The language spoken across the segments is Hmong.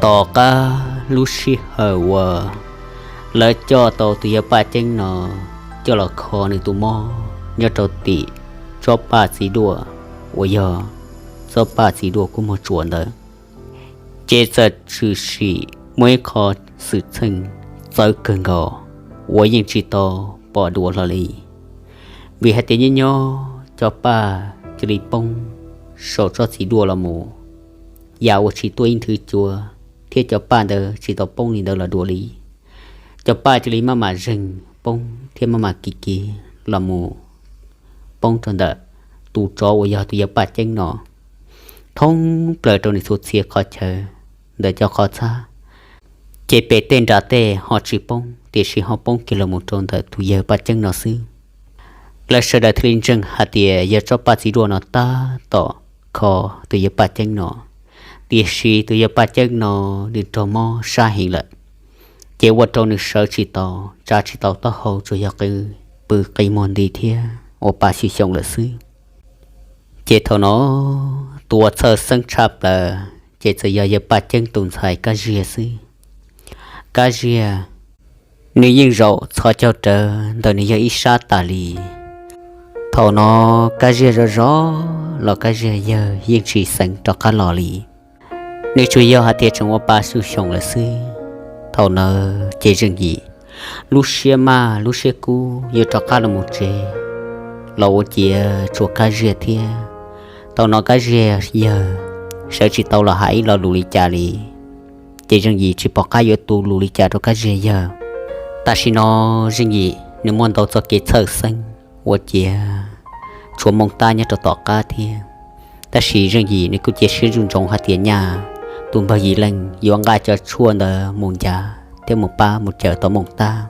Tom qab lub sij hawm uas lawv coj tau tus yawg Paj Ceeb no coj los kho nws tus mob nyob rau tim tsob paj txiv duaj uas yog tsob paj txiv duaj kub muag tsuas ntawd, ces txawm tshwm sim muaj ib qho xwm txheej txawv kawg nkaus uas yeej tsis tau pom dua hlo li. Vim hais tias nyob nyob cov paj cia li poob saum tsob txiv duaj los mus, yam uas tsis tuaj ib nthwv cua, thiab cov paj ntawd tsis tau poob li ntawd los dua li. Cov paj cia li maj mam zeeg poob thiab maj mam kiv kiv los mus poob rau ntawm tus tsov uas yog tus yawg Paj Ceeb no thoob plaws rau nws txhua txhia qhov chaw ntawm cov qhov txhab. Ces pem tej nram tej ho tsis poob, tiam sis ho poob kiag los mus rau ntawm tus yawg Paj Ceeb no xwb. Lawv sawv daws thiaj li ntseeg hais tias yog tsob paj txiv duaj no tab tom kho tus yawg Paj Ceeb no, tiam sis tus yawg Paj Ceeb no nws raug mob sab heev lawm, ces ua rau nws sawv tsis tau, tsa tsis tau taub hau, tsuas yog qw pw qi muag nti thiab ua pa xyuam xyoob lawm xwb. Ces thaum no tus uas txhawj xeeb tshaj plaws ces txawm yog yawg Paj Ceeb tus ntxhais Kab Ziag xwb. Kab Ziag nws yeej zaum txhos caug rawv ntawm nws yawg ib sab tas li. Thaum no Kab Ziag zov zov los Kab Ziag yawg yeej tsis xeev rov qab los li. Nws tsuas yog hais tias tseem ua pa xyuam xyoob lawm xwb. Thaum ntawd ces Zeej Yim lub siab maj lub siab kub yuav rov qab los mus tsev los ua ciav tsuas Kab Ziag thiab. Thaum no Kab Ziag yawg sawv tsis tau los hais ib lo lus li cas li, ces Zeej Yim tsis pom qab yuav tu lus li cas rau Kab Ziag yawg. Tam sim no Zeej Yim nws muaj ntau txoj kev txhawj xeeb ua ciav tshuav moo tab nyob rau tom qab thiab. Tab sis Zeej Yim nws kuj cia siab ntsoov ntsoov hais tias nyaj tus npawg Yim Leej yuav nqa cov tshuaj ntawd mus ncav thiab mus pab mus cawm tau moo tab.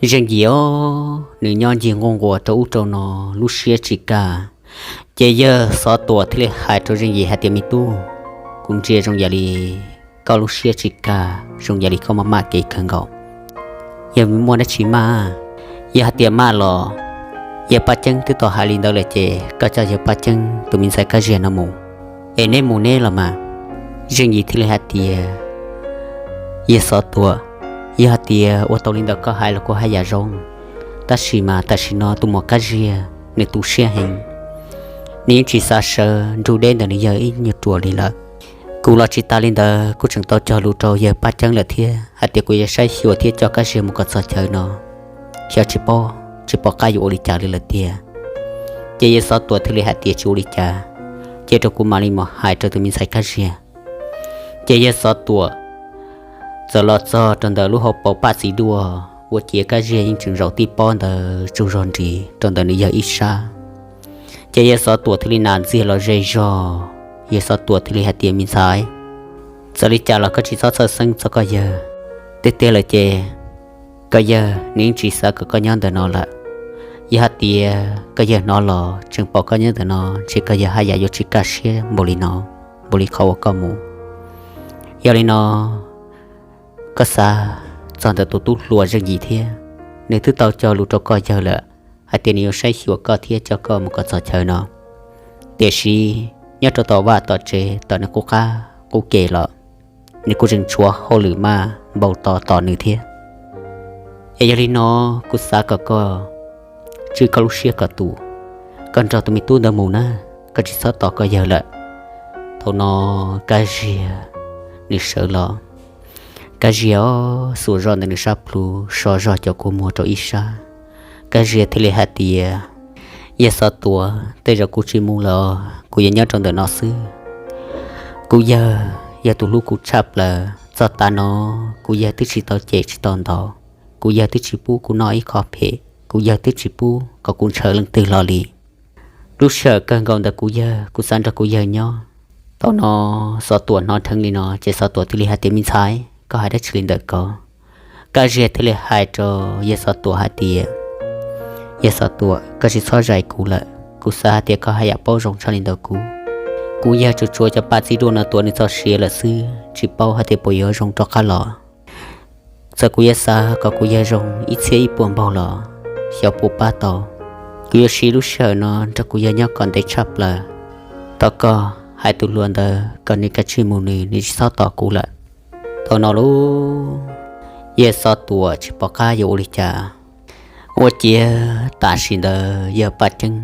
Zeej Yim os, nws nyob ncig nquj nquas rau ub rau no lub siab tsis kaj. Ces yawg Xov Tuam thiaj li hais rau Zeej Yim hais tias, me tub, kuv ntsia zoo yam li koj lub siab tsis kaj, zoo yam li koj maj maj kev kawg nkaus. Yog muaj dab tsi maj? Yog hais tias maj los yawg Paj Ceeb twb tau hais li ntawd lawm ces koj coj yawg Paj Ceeb tus me ntxhais Kab Ziag no mus, es neb mus neb los mas. Zeej Yim thiaj li hais tias, yawg Xov Tuam, yog hais tias ua tau li ntawd koj hais los kuv haj yam zoo, tab sis mas tam sim no tus muam Kab Ziag nws tu siab heev, nws yeej tsis xav sawv nrug deb ntawm nws yawg ib nyuag ruam li lawm. Kuv los tsis tas li ntawd kuv tseem tau cog lus rau yawg Paj Ceeb lawm thiab hais tias kuv yuav saib xyuas thiab coj Kab Ziag mus kom txog chaw no, xyov tsis paub, tsis pom qab yuav ua li cas li lawm tiag. Ces yawg Xov Tuam thiaj li hais tias tsis ua li cas, cia rau kuv mam li mus hais rau tus me ntxhais Kab Ziag. Ces yawg Xov Tuam txawm los txog rau ntawm lub hauv paus paj txiv duaj ua ciav Kab Ziag yeej tseem zaum tib pob ntawd tsaug zog nrhiav rau ntawm nws yawg ib sab. Ces yawg Xov Tuam thiaj li nas ntxiag los ze zog, yawg Xov Tuam thiaj li hais tias, me ntxhais, txawm li cas los koj tsis txhob txhawj xeeb txog koj yawg. Tiag tiag lawm ces koj yawg nws yeej tsis xav kom koj nyob ntawm no lawm. Yog hais tias koj yawg hnov los tseem pom koj nyob ntawm no ntshe koj yawg haj yam yuav tsis kaj siab npaum li no, npaum li qhov uas koj mus. Yog li no koj xav txog ntawm tus tub hluas Zeej Yim thiab, nws twb tau cog lus rau koj yawg lawm hais tias nws yuav saib xyuas koj thiab coj koj mus kom txog chaw no. Tiam sis nyob rau tom vaj tom tsev tom nws qub qab qub ke los nws kuj tseem tshuav hauj lwm maj npaum tos tos nws thiab. Es yog li no kuv xav kom koj tswj koj lub siab kom tus, koj nrog tus me tub ntawd mus na, koj tsis txhob tos koj yawg lawm. Thaum no Kab Ziag nws sawv los, Kab Ziag xuas zog ntawm nws sab plhu so zog cov kua muag rau ib sab. Kab Ziag thiaj li hais tias, yawg Xov Tuam, tej zaum kuv tsis mus lawm, kuv yuav nyob rau ntawm no xwb. Kuv yawg yog tus hlub kuv tshaj plaws, txog tav no kuv yawg twb tsis tau cem tsis tau ntaus, kuv yawg twb tsis pub kuv noj ib qho phem, kuv yawg twb tsis pub kom kuv ntshaw leej twg hlo li. Lub sij hawm kawg nkaus ntawm kuv yawg, kuv xav nrog kuv yawg nyob. Thaum no Xov Tuam hnov dheev li no ces Xov Tuam thiaj li hais tias, me ntxhais, koj hais dab tsi li ntawm ko? Kab Ziag thiaj li hais rau yawg Xov Tuam hais tias, yawg Xov Tuam, koj tsis txhob zais kuv lawm, kuv xav hais tias koj haj yam paub zoo tshaj li ntawm kuv. Kuv yawg tsuas tshuav cov paj txiv duaj no tuav nws txoj sia lawm xwb, tsis paub hais tias puas yuav zoo rov qab los. Txawm kuv yuav xav kom kuv yawg zoo ib txhiab ib puas npaug los xyov puas pab tau. Kuv yuav siv lub sij hawm no nrog kuv yawg nyob kom ntev tshaj plaws. Thov koj hais tus hluas ntawd kom nws kav tsij mus nws, nws tsis txhob tos kuv lawm. Thaum no lub yawg Xov Tuam tsis pom qab yuav ua li cas, ua ciav tam sim ntawd yawg Paj Ceeb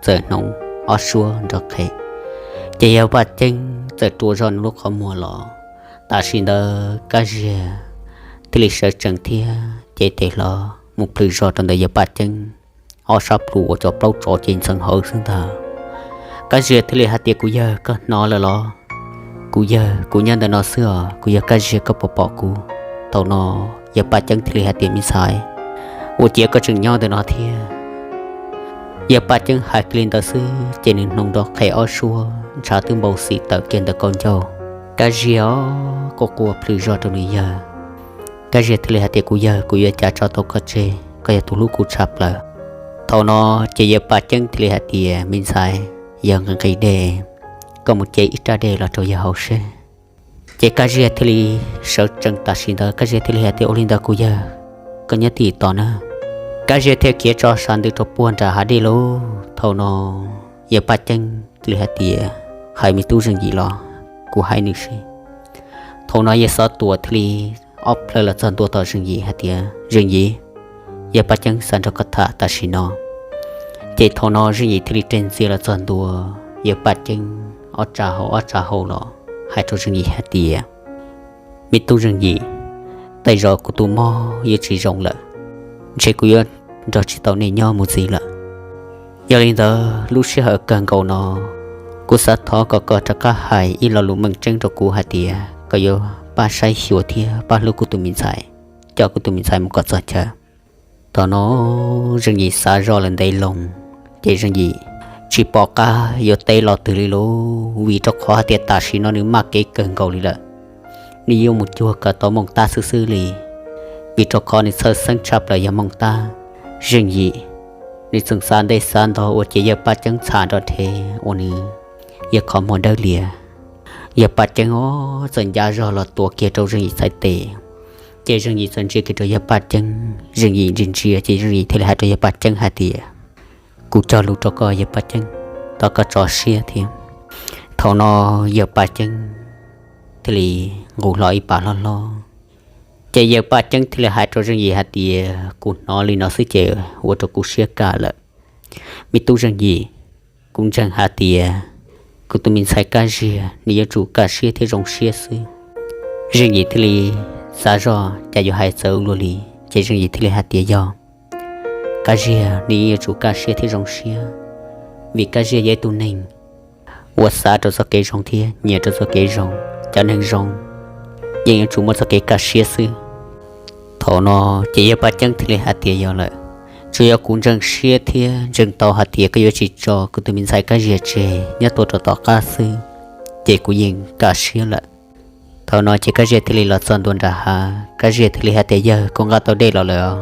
txawm hnoos ob suab nrov qhev, ces yawg Paj Ceeb txawm rua zog nws lub qhov muag los. Tam sim ntawd Kab Ziag thiaj li sawv tsees thiab cev tes hlo mus plhws zog rau ntawm yawg Paj Ceeb ob sab plhu uas cov plaub tsov ces ntxeev hauv xwb ntag. Kab Ziag thiaj li hais tias, Kuv yawg, koj hnov lawm los? Kuv yawg, kuv nyob ntawm no xwb os, kuv yawg Kab Ziag, koj puas pom kuv? Thaum no yawg Paj Ceeb thiaj li hais tias, Me ntxhais, ua ciav koj tseem nyob ntawm no thiab. Yawg Paj Ceeb hais kiag li ntawd xwb ces nws hnoos nrov qhev ob suab, ntshav twb npau xim tawm kiag ntawm kaum ncauj. Kab Ziag quaj quaj plhws zog rau nws yawg. Kab Ziag thiaj li hais tias, Kuv yawg, kuv yuav ua cas tso tau koj tseg, koj yog tus hlub kuv tshaj plaws. Thaum no ces yawg Paj Ceeb thiaj li hais tias, Me ntxhais, yog nqhis nqhis dej, koj mus ce ib rab dej los rau yawg haus seb. Ces Kab Ziag thiaj li sawv tsees tam sim ntawd, Kab Ziag thiaj li hais tias, Ua li ntawd kuv yawg, koj nyob tim tos na. Kab Ziag thiaj khiav tso sab ntws rau puag nram hav dej lauj. Thaum no yawg Paj Ceeb thiaj li hais tias, Hais me tub Zeej Yim los kuv hais nws seb. Thaum no yawg Xov Tuam thiaj li ob plhaw los txog ntua tom Zeej Yim hais tias, Zeej Yim, yawg Paj Ceeb xav nrog koj tham tam sim no. Ces thaum no Zeej Yim thiaj li reg ntxias los txog ntua, yawg Paj Ceeb ob tsa hau ob tsa hau los hais rau Zeej Yim hais tias, Me tub Zeej Yim, tej zaum kuv tus mob yuav tsis zoo lawm, ntshe kuv yuav nrog tsis tau nej nyob mus ntxiv lawm. Yog li ntawd lub sij hawm kawg nkaus no, kuv xav thov kom koj rov qab hais ib lo lus meej tseeb rau kuv hais tias koj yuav pab saib xyuas thiab pab hlub kuv tus me ntxhais, coj kuv tus me ntxhais mus kom txog chaw. Thaum no Zeej Yim xav zoj lawm ntev loo, ces Zeej Yim tsis pom qab yuav teb lo twg li lauj, vim rau qhov hais tias tam sim no nws maj kev kawg nkaus li lawm. Nws yuav mus cuag kom tau Mooj Tab xwb xwb li, vim rau qhov nws txhawj xeeb tshaj plaws yog Mooj Tab. Zeej Yim nws txeem xav ntev xav ntau ua ciav yawg Paj Ceeb txham nrov rhe ua nws yawg qhov muag dawb lias. Yawg Paj Ceeb os txawm ncaj zog los tuav kiag rau Zeej Yim txhais tes, ces Zeej Yim txawm ntsia kiag rau yawg Paj Ceeb, Zeej Yim ntsia ntsia ces Zeej Yim thiaj li hais rau yawg Paj Ceeb hais tias, Kuv cog lus rau koj yawg Paj Ceeb, thov koj tso siab thiab. Thaum no yawg Paj Ceeb thiaj li nqus hlo ib pas hlob hlob, ces yawg Paj Ceeb thiaj li hais rau Zeej Yim hais tias, Kuv hnov li no xwb ces ua rau kuv siab kaj lawm. Me tub Zeej Yim, kuv ntseeg hais tias kuv tus me ntxhais Kab Ziag nws yuav tsum kaj siab thiab zoo siab xwb. Zeej Yim thiaj li xav zoj cas yuav hais txawv ua luaj li, ces Zeej Yim thiaj li hais tias, Yog, Kab Ziag nws yeej yuav tsum kaj siab thiab zoo siab, vim Kab Ziag yog ib tug neeg uas xav rau txoj kev zoo thiab nyiam rau txoj kev zoo. Cov neeg zoo yeej yuav tsum muaj txoj kev kaj siab xwb. Thaum no ces yawg Paj Ceeb thiaj li hais tias, Yog lawm, tsuas yog kuv ntseeg siab thiab ntseeg tau hais tias koj yuav tsis tso kuv tus me ntxhais Kab Ziag tseg nyob tuaj rau tom qab xwb, ces kuv yeej kaj siab lawm. Thaum no ces Kab Ziag thiaj li los txog ntua nram hav, Kab Ziag thiaj li hais tias, Yawg, kuv nqa tau dej los lawm os.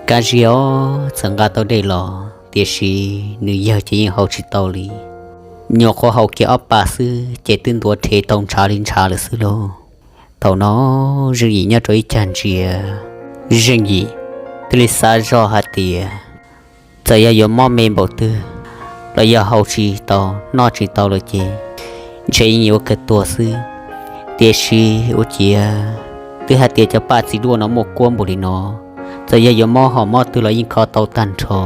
Kab Ziag os txawm nqa tau dej los, tiam sis nws yawg ces yeej haus tsis tau li. Nyuam qhuav haus kiag ob pas xwb ces twb ntuav rhe tau ntshav li ntshav lawm xwb lauj. Thaum no Zeej Yim nyob rau ib cag ntsia, Zeej Yim thiaj li xav zoj hais tias, txawm yog yuav mob me npaum twg los yog haus tsis tau noj tsis tau lawm ces ntshe yeej yuav kawg tuag xwb. Tiam sis ua ciav twb hais tias cov paj txiv duaj no muaj kuab npaum li no, txawm yog yuav mob hom mob twg los yeej kho tau tag nrho.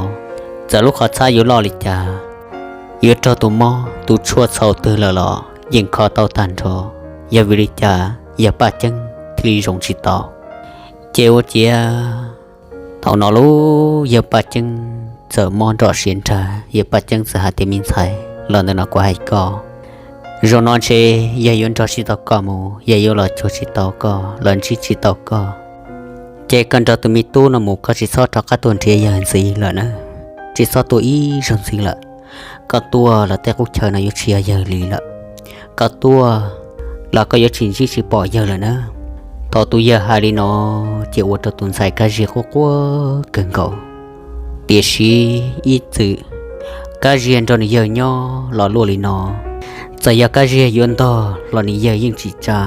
Txawm lub qhov txhab yuav loj li cas, yuav raug tus mob tus tshuaj txhaum twg lawm los yeej kho tau tag nrho. Yog vim li cas yawg Paj Ceeb thiaj li zoo tsis tau? Ces ua ciav thaum no lub yawg Paj Ceeb txawm mob nroj siav nrag, yawg Paj Ceeb txawm hais tias, Me ntxhais, los ntawm no kuv hais koj, zaum no ntshe yawg yuav nrog tsis tau koj mus, yawg yuav los cuag tsis tau koj, los ntsib tsis tau koj. Ces koj nrog tus me tub no mus, koj tsis txhob rov qab tuaj nrhiav yawg ntxiv lawm na, tsis txhob tuaj ib zaug ntxiv lawm. Koj tuaj los tej qub chaw no yuav tsis yog yawg li lawm, koj tuaj los koj yuav tsis ntsib tsis pom yawg lawm na. Thaum tus yawg hais li no, ces ua rau tus ntxhais Kab Ziag quaj quaj kawg nkaus. Tiam sis ib txwm Kab Ziag nrog nws yawg nyob los luaj li no, txawm yog Kab Ziag yuav ntog los nws yawg yeej tsis tsa,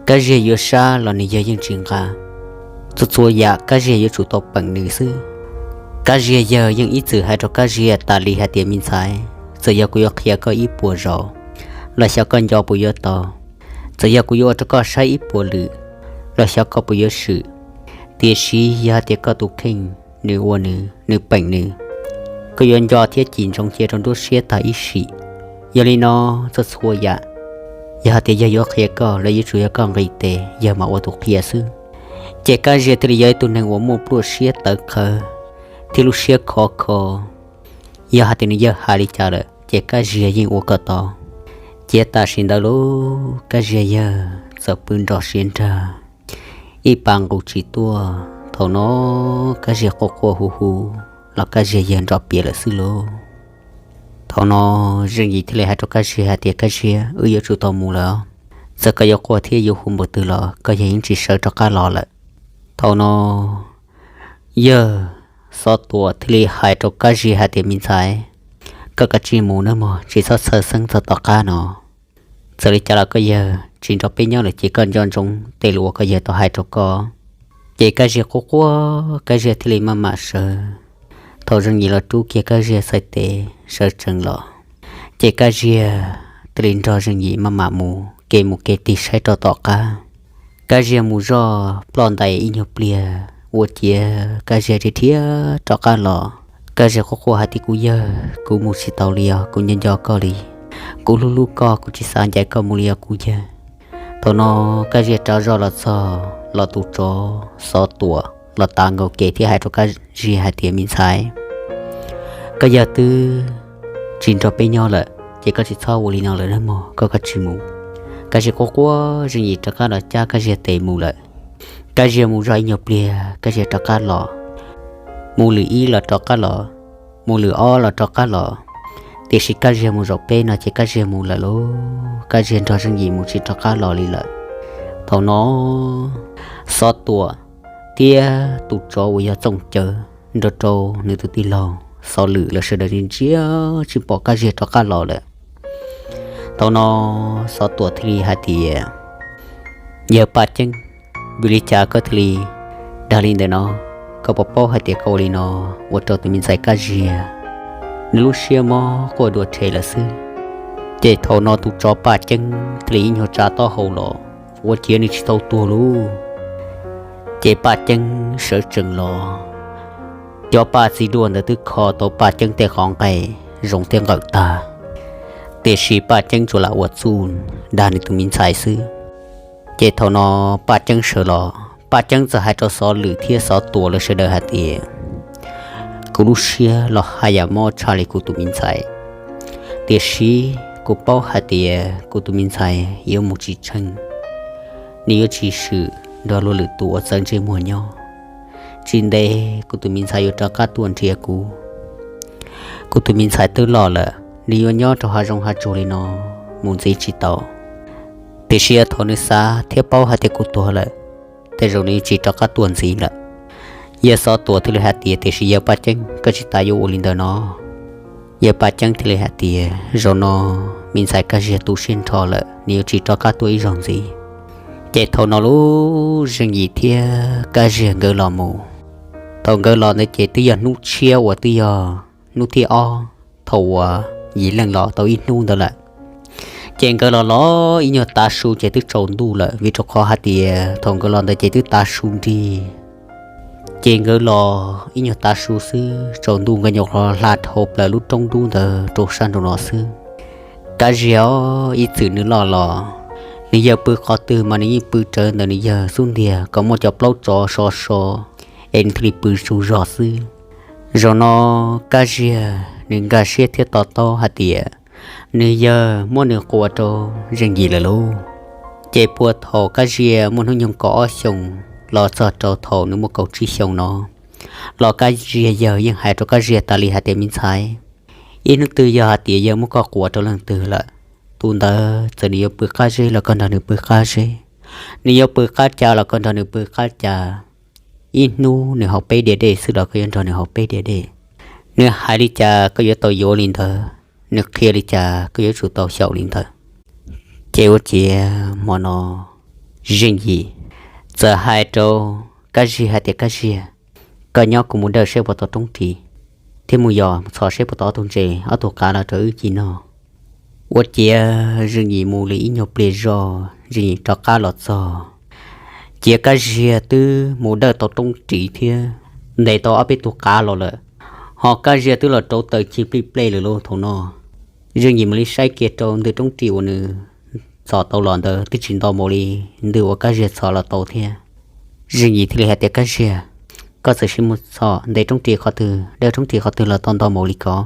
Kab Ziag yuav sab los nws yawg yeej tsis nqa. Txhua txhua yam Kab Ziag yuav tsum tau peem nws xwb. Kab Ziag yawg yeej ib txwm hais rau Kab Ziag tas li hais tias, Me ntxhais, txawm yog kuv yuav qhia koj ib puas zaus los xyov koj nco puas yuav tau. Txawm yog kuv yuav ua rau koj saib ib puas lwm los xyov koj puas yuav swm, tiam sis yog hais tias koj tus kheej nws ua nws, nws peem nws, koj yuav nco thiab cim ntsoov cia rau nruab siab tag ib sim. Yog li no, txhua txhua yam, yog hais tias yawg yuav qhia koj los yuav tsum yog koj nqis tes yawg mam ua tus qhia xwb. Ces Kab Ziag thiaj li yog ib tug neeg uas muaj pluaj siab tawv qhawv thiab lub siab khov kho. Yog hais tias nws yawg hais li cas lawm ces Kab Ziag yeej ua kom tau. Ces tam sim ntawd lauj, Kab Ziag yawg txawm pw nrog siav nrag, ib pas nqus tsis tuaj. Thaum no Kab Ziag quaj quaj hu hu los Kab Ziag yawg nrov piav lawm xwb lauj. Thaum no Zeej Yim thiaj li hais rau Kab Ziag hais tias, Kab Ziag, wb yuav tsum tau mus lawm. Txawm koj yuav quaj thiab yuav hu npaum twg los koj yawg yeej tsis sawv rov qab los lawm. Thaum no yawg Xov Tuam thiaj li hais rau Kab Ziag hais tias, Me ntxhais, koj kav tsij mus nawb mog, tsis txhob txhawj xeeb txog tom qab no. Txawm li cas los koj yawg tsis nrog peb nyob lawm ces koj nco ntsoov tej lus uas koj yawg tau hais rau koj. Ces Kab Ziag quaj quaj, Kab Ziag thiaj li maj mam sawv. Thaum Zeej Yim los rub kiag Kab Ziag txhais tes sawv tsees los, ces Kab Ziag thiaj li nrog Zeej Yim maj mam mus kev mus kev tig saib rau tom qab. Kab Ziag mus zoj ploj ntais ib nyuag pliag, ua ciav Kab Ziag dhia dhia rov qab los. Kab Ziag quaj quaj hais tias, Kuv yawg, kuv mus tsis tau li os, kuv nco nco koj li. Kuv hlub hlub koj, kuv tsis xav ncaim koj mus li os kuv yawg. Thaum no Kab Ziag rov zoj los txog los tus tsov Xov Tuam los tav nkaus kev thiab hais rau Kab Ziag hais tias, Me ntxhais, koj yawg twb tsis nrog peb nyob lawm ces koj tsis txhob ua li no lawm nawb mog, koj kav tsij mus. Kab Ziag quaj quaj, Zeej Yim rov qab los cab Kab Ziag tes mus lawm. Kab Ziag mus zoj ib nyuag pliag, Kab Ziag rov qab los. Mus lwm ib los rov qab los, mus lwm ob los rov qab los, tiam sis Kab Ziag mus zaum peb no ces Kab Ziag mus lawm lauj. Kab Ziag nrog Zeej Yim mus tsis rov qab los li lawm. Thaum no Xov Tuam thiab tus tsov uas yog Txooj Cawv nrog rau nws tus tij laug Xov Lwm lawv sawv daws ntsia tsis pom Kab Ziag rov qab los lawm. Thaum no Xov Tuam thiaj li hais tias, Yawg Paj Ceeb, vim li cas koj thiaj li dag li ntawm no? Koj puas paub hais tias koj ua li no ua rau tus me ntxhais Kab Ziag nws lub siab mob quaj dua rhe lawm xwb. Ces thaum no tus tsov Paj Ceeb thiaj li ib nyuag tsa taub hau los, ua ciav nws tsis tau tuag lauj. Ces Paj Ceeb sawv tsees los, cov paj txiv duaj ntawd twb kho tau Paj Ceeb tej qhov nqaij zoo tej nqawm tag, tiam sis Paj Ceeb tsuas lam ua txuj dag nws tus me ntxhais xwb. Ces thaum no Paj Ceeb sawv los, Paj Ceeb txawm hais rau Xov Lwm thiab Xov Tuam lawv sawv daws hais tias, Kuv lub siab los haj yam mob tshaj li kuv tus me ntxhais, tiam sis kuv paub hais tias kuv tus me ntxhais yuav mus tsis tsheej, nws yuav tsis swm nrog luag lwm tus uas txawv ntsej muag nyob. Tsis ntev kuv tus me ntxhais yuav rov qab tuaj nrhiav kuv. Kuv tus me ntxhais twb loj lawm, nws yuav nyob rau hav zoov hav tsuag li no mus ntxiv tsis tau. Tiam sis yog thaum nws xav thiab paub hais tias kuv tuag lawm, tej zaum nws yuav tsis rov qab tuaj ntxiv lawm. Yawg Xov Tuam thiaj li hais tias, Tiam sis yawg Paj Ceeb, koj tsis tas yuav ua li ntawd no. Yawg Paj Ceeb thiaj li hais tias, Zaum no me ntxhais Kab Ziag tu siab nrho lawm, nws yuav tsis rov qab tuaj ib zaug ntxiv. Ces thaum no lub Zeej Yim thiab Kab Ziag nkawd los mus. Thaum nkawd los ntawd ces twb yog hnub tshiab uas twb yog hnub thib ob thaum uas Yim Leej los tau ib hnub ntawd lawm. Ces nkawd los los ib nyuag tav su ces twb tsaus ntuj lawm, vim rau qhov hais tias thaum nkawd los ntawd ces twb tav su nrig. Ces nkawd los ib nyuag tav su xwb, tsaus ntuj nkawd nyuam qhuav hla dhau plaws lub roob dub ntawd rau sab nraum no xwb. Kab Ziag ib txwm nws loj los, nws yawg pw qhov twg mas nws yeej pw rawv ntawm nws yawg xub ntiag kom muaj cov plaub tsov so so, es nws thiaj li pw tsaug zog xwb. Zaum no Kab Ziag nws nkag siab thiab to taub hais tias nws yawg muab nws qua rau Zeej Yim lawm lauj. Ces puag thaum Kab Ziag muaj hnub nyoog kaum ob xyoos los txog rau thaum nws muaj kaum tsib xyoos no, los Kab Ziag yawg yeej hais rau Kab Ziag tas li hais tias, Me ntxhais, ib hnub twg yog hais tias yawg muab koj qua rau leej twg lawm, tus ntawd txawm nws yuav pw qab zeb los koj nrog nws pw qab zeb, nws yuav pw qab ca los koj nrog nws pw qab ca. Ib hnub nws haus peb diav dej xwb los koj yuav nrog nws haus peb diav dej. Nws hais li cas koj yuav tau yuav li ntawd, nws qhia li cas koj yuav tsum tau xyaum li ntawd. Ces ua ciav hmo no Zeej Yim txawm hais rau Kab Ziag hais tias, Kab Ziag, koj nyob kuv mus dawj seb puas tau roob ris, thiab mus yos mus txhos seb puas tau ob tug ntses ob tug qav los rau wb ci noj. Ua ciav Zeej Yim mus li ib nyuag pliag zog, Zeej Yim rov qab los txog, cia Kab Ziag twb mus dawj tau roob ris thiab ntes tau ob peb tug qav los lawm, ho Kab Ziag twb los rauv taws cig plij plej lawm lauj. Thaum no Zeej Yim mam li saib kiag rau ntws roob ris uas nws txhom tau los ntawd twb tsis nto npaum li ntws uas Kab Ziag txhom los tau thiab. Zeej Yim thiaj li hais tias, Kab Ziag, koj txawm sim mus txhom ntes roob ris qhov twg, dawj roob ris qhov twg los tau nto npaum li ko?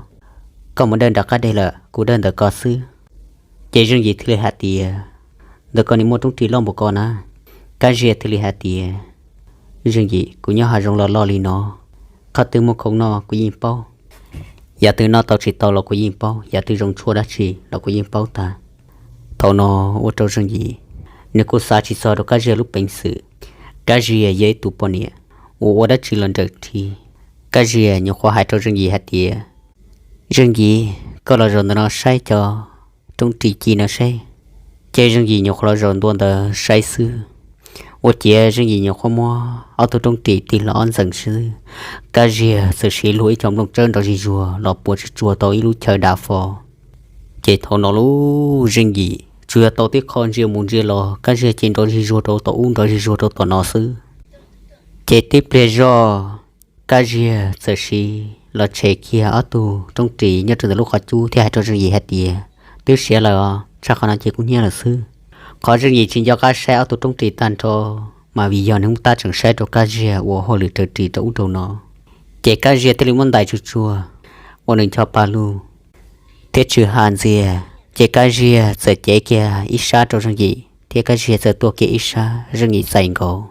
Koj mus dawj nram qab deg lawm, kuv dawj ntawm ko xwb. Ces Zeej Yim thiaj li hais tias, Ntawm koj nim muaj roob ris loj npaum ko na? Kab Ziag thiaj li hais tias, Zeej Yim, kuv nyob hav zoov los loj li no, qhov twg muaj khoom noj kuv yeej paub. Yam twg noj tau tsis tau los kuv yeej paub, yam twg zoo tshuaj dab tsi los kuv yeej paub tag. Thaum no ua rau Zeej Yim, nws kuj xav tsis txog rau Kab Ziag lub peev xwm. Kab Ziag yog ib tug poj niam uas ua dab tsi los nrawm ri. Kab Ziag nyuam qhuav hais rau Zeej Yim hais tias, Zeej Yim, koj los zaum ntawm no saib cov roob ris ci no seb. Ces Zeej Yim nyuam qhuav los zaum ntua ntawd saib xwb, ua ciav Zeej Yim nyuam qhuav muab ob tug roob ris tig los ob ntxees xwb, Kab Ziag txawm siv luag ib co nplooj tsawb nrov zig zuag los puas tsuag tsuag tau ib lub chaw dav fo. Ces thaum no lub Zeej Yim tsuas yog tau tib qho ntsia mus ntsia los, Kab Ziag ces nrov zig zuag rau tom ub nrov zig zuag rau tom no xwb. Ces tib pliag zog, Kab Ziag txawm siv los tshem kiag ob tug roob ris nyob rau ntawm lub qhov cub thiab hais rau Zeej Yim hais tias, Twb siav lawm os, tshaj qhov no ces kub hnyiab lawm xwb. Qhov Zeej Yim tsis nco qab saib ob tug roob ris tag nrho, mas vim yog nws tab tseem saib rau Kab Ziag ua hauj lwm raws ris rau ub rau no. Ces Kab Ziag thiaj li muab ntais tsuag tsuag ua nws ncho pa lug thiab tsw ha ntxiag. Ces Kab Ziag txawm cev kiag ib sab rau Zeej Yim thiab Kab Ziag txawm tuaj kiag ib sab, Zeej Yim txais nkaus.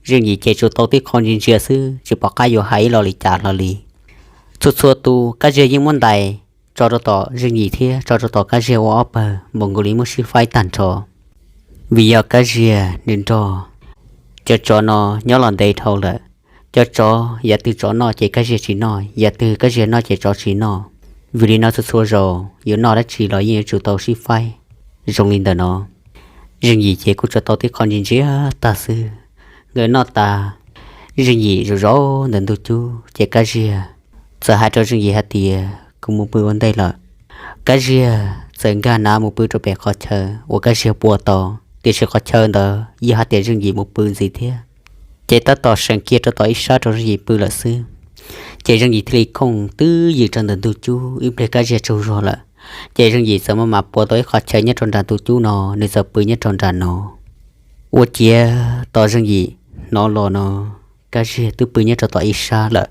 Zeej Yim ces tsuas tau tib qho ntsia ntsia xwb, tsis pom qab yuav hais ib lo li cas hlo li. Txhua txhua tus Kab Ziag yeej muab ntais tso rau tom Zeej Yim thiab tso rau tom Kab Ziag ua ob pawg npaum nkaus li muab sib faib tag nrho. Vim yog Kab Ziag nws nrog cov tsov no nyob los ntev dhau lawm. Cov tsov yam twg tsov noj ces Kab Ziag tsis noj, yam twg Kab Ziag noj ces tsov tsis noj. Vim li no txhua txhua zaus yuav noj dab tsi los yeej yuav tsum tau sib faib zoo li ntawm no. Zeej Yim ces kuj tsuas tau tib qho ntsia ntsia tag xwb. Nkawd noj tas, Zeej Yim zaum zaum ntawm ntug cub ces Kab Ziag txawm hais rau Zeej Yim hais tias, Kuv mus pw ua ntej lawm. Kab Ziag txawm nkag nav mus pw rau pem qhov chaw uas Kab Ziag pua tau, tiam sis qhov chaw ntawd yog hais tias Zeej Yim mus pw ntxiv thiab. Ces tab tom seem kiag rau tom ib sab rau Zeej Yim pw lawm xwb. Ces Zeej Yim thiaj li khooj twb ywm rau ntawm ntug cub, ib pliag Kab Ziag tsaug zog lawm. Ces Zeej Yim txawm maj mam pua tau ib qho chaw nyob rau nram ntug cub no, nws txawm pw nyob rau nram no. Ua ciav tos Zeej Yim hnov los no, Kab Ziag twb pw nyob rau tom ib sab lawm.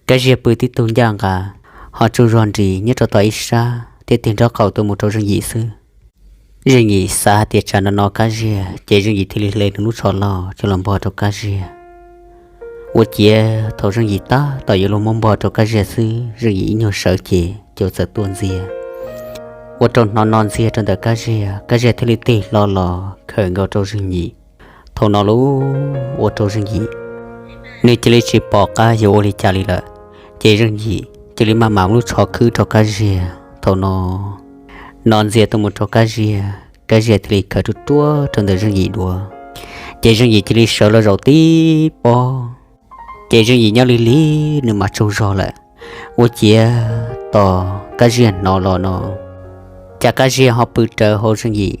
Kab Ziag pw tib tug ncaj nqa, ho tsaug zog nris nyob rau tom ib sab thiab tig nraub qaum tuaj mus rau Zeej Yim xwb. Zeej Yim xav hais tias tsam no no Kab Ziag, ces Zeej Yim thiaj li hle nws lub tsho loj coj los npog rau Kab Ziag. Ua ciav thaum Zeej Yim tab tom yuav luag muab npog rau Kab Ziag xwb, Zeej Yim ib nyuag sawv ces cua txawm tuaj ntxiag, ua rau hnov no ntxiag rau ntawm Kab Ziag, Kab Ziag thiaj li tig hlo los khawm nkaus rau Zeej Yim. Thaum no lub ua rau Zeej Yim, nws cia li tsis pom qab yuav ua li cas li lawm, ces Zeej Yim cia li maj mam lub tsho khwb rau Kab Ziag. Thaum no, no ntxiag tuaj mus rau Kab Ziag, Kab Ziag thiaj li khawm ruaj ruaj rau ntawm Zeej Yim dua, ces Zeej Yim cia li sawv los zaum tib pob. Ces Zeej Yim nyob lig lig nws mas tsaug zog lawm. Ua ciav tos Kab Ziag hnov los no, cas Kab Ziag ho pw rawv hauv Zeej Yim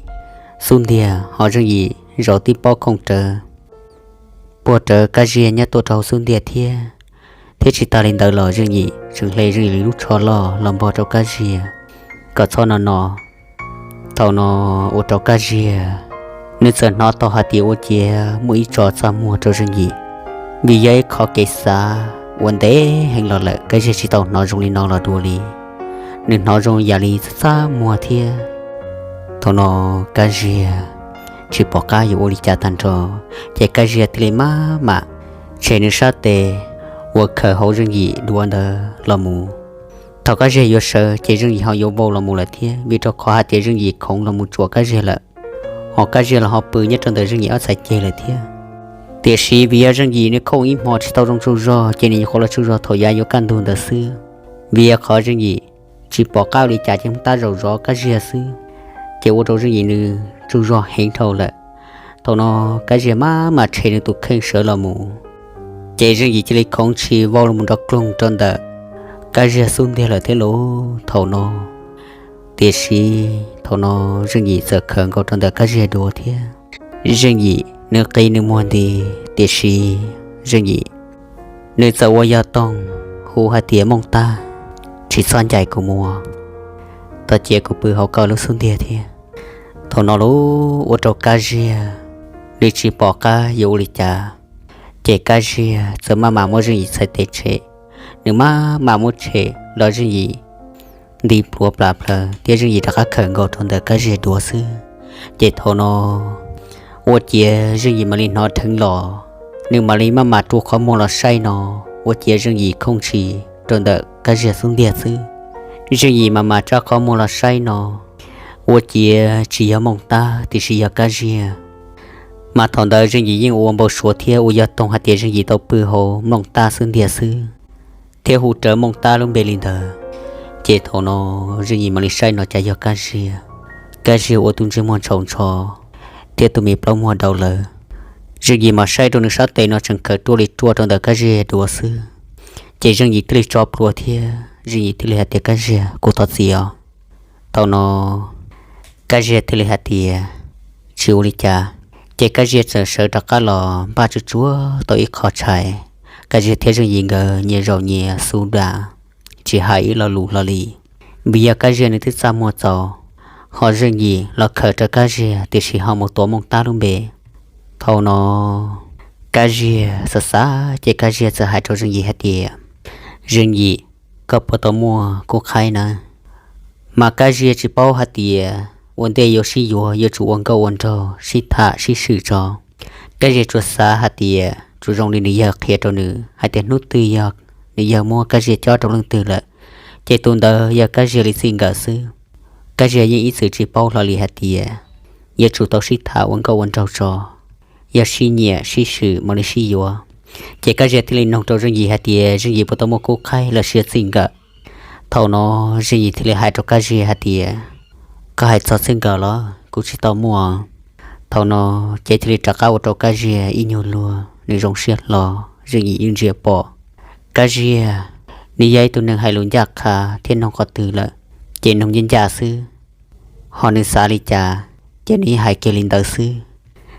xub ntiag, ho Zeej Yim zaum tib pob khooj rawv, puag rawv Kab Ziag nyob tuaj rau hauv xub ntiag thiab. Thiab tsis tas li ntawd los Zeej Yim tseem hle Zeej Yim lub tsho loj los npog rau Kab Ziag kom txhob no no. Thaum no ua rau Kab Ziag, nws txawm hnov tau hais tias ua ciav muaj ib tso txaj muag rau Zeej Yim, vim yog ib qho kev xav uas ntev heev los lawm Kab Ziag tsis tau hnov zoo li no los dua li. Nws hnov zoo yam li txaj txaj muag thiab. Thaum no Kab Ziag tsis pom qab yuav ua li cas tag nrho, ces Kab Ziag thiaj li maj mam tshem nws sab tes uas khawm hauv Zeej Yim dua ntawd los mus. Thaum Kab Ziag yuav sawv ces Zeej Yim ho yuav vau los mus lawm thiab, vim rau qhov hais tias Zeej Yim khoov los mus tsuam Kab Ziag lawm, ho Kab Ziag los ho pw nyob rau ntawm Zeej Yim ob txhais ceg lawm thiab. Tiam sis vim yog Zeej Yim nws khooj ib hmo tsis tau zoo tsaug zog, ces nws nyuam qhuav los tsaug zog thaum yav yuav kaj ntug ntawd xwb. Vim yog qhov Zeej Yim tsis pom qab ua li cas ces tab zaum zov Kab Ziag xwb, ces ua rau Zeej Yim nws tsaug zog heev dhau lawm. Thaum no Kab Ziag maj mam tshem nws tus kheej sawv los mus, ces Zeej Yim cia li khoov tshis vau los mus nrov kloog rau ntawm Kab Ziag xub ntiag lawm thiab lauj. Thaum no Tiam sis thaum no Zeej Yim txawm khawm nkaus rau ntawm Kab Ziag duav thiab. Zeej Yim nws qi nws muag nti, tiam sis Zeej Yim nws txawm ua yog toog hu hais tias, Mooj Tab, tsis txhob ncaim kuv mus, tos cia kuv pw hauv koj lub xub ntiag thiab. Thaum no lub ua rau Kab Ziag nws tsis pom qab yuav ua li cas, ces Kab Ziag txawm maj mam muab Zeej Yim txhais tes tshem. Nws maj mam muab tshem los Zeej Yim nti pluav plas plhaws thiab Zeej Yim rov qab khawm nkaus rau ntawm Kab Ziag duav xwb. Ces thaum no ua ciav Zeej Yim mam li hnov dheev los, nws mam li maj mam rua qhov muag los saib no, ua ciav Zeej Yim khooj ntsis rau ntawm Kab Ziag xub ntiag xwb. Zeej Yim maj mam rua qhov muag los saib no, ua ciav tsis yog Mooj Tab tiam sis yog Kab Ziag. Mas thaum ntawd Zeej Yim yeej ua npau suav thiab ua yog toog hais tias Zeej Yim tau pw hauv Mooj Tab xub ntiag xwb, thiab hu rawv Mooj Tab lub npe li ntawd. Ces thaum no Zeej Yim mam li saib no cas yog Kab Ziag. Kab Ziag ua tus ntsej muag ntshau ntsho thiab tus me plaub muag daus lawm. Zeej Yim mam saib rau nws sab tes no tseem khawm ruaj li ruaj rau ntawm Kab Ziag duav xwb. Ces Zeej Yim thiaj li tso plhuav thiab Zeej Yim thiaj li hais tias, Kab Ziag, kuv thov txim os. Thaum no Kab Ziag thiaj li hais tias, Tsis ua li cas. Ces Kab Ziag txawm sawv rov qab los npaj tsuag tsuag tau ib qho tshais. Kab Ziag thiab Zeej Yim nkawd nyias zaum nyias xu dam, tsis hais ib lo lus hlo li. Vim yog Kab Ziag nws twb txaj muag txaus, ho Zeej Yim los khawm rawv Kab Ziag tiam sis ho mus tuav Mooj Tab lub npe. Thaum no Kab Ziag xav xav ces Kab Ziag txawm hais rau Zeej Yim hais tias, Zeej Yim, koj puas tau muaj kub qhaib na? Mas Kab Ziag tsis paub hais tias ua ntej yuav sib yuav yuav tsum ua nkauj ua nraug sib tham sib swm tso. Kab Ziag tsuas xav hais tias tsuas zoo li nws yawg qhia rau nws hais tias hnub twg yog nws yawg muab Kab Ziag cob rau leej twg lawm, ces tus ntawd yog Kab Ziag li txij nkawm xwb. Kab Ziag yeej ib txwm tsis paub hlo li hais tias yuav tsum tau sib tham ua nkauj ua nraug tso, yog sib nyiam sib swm mam li sib yuav. Ces Kab Ziag thiaj li noog rau Zeej Yim hais tias Zeej Yim puas tau muaj kub qhaib los sis txij nkawm. Thaum no Zeej Yim thiaj li hais rau Kab Ziag hais tias, Koj hais txog txij nkawm los kuv tsis tau muaj. Thaum no ces thiaj li rov qab ua rau Kab Ziag ib nyuag luag nws zoo siab hlo. Zeej Yim yeej ntsia pom Kab Ziag nws yog ib tug neeg hais lus ncaj qha thiab noog qhov twg lawm ces noog ncaj ncaj xwb, ho nws xav li cas ces nws yeej hais kiag li ntawd xwb.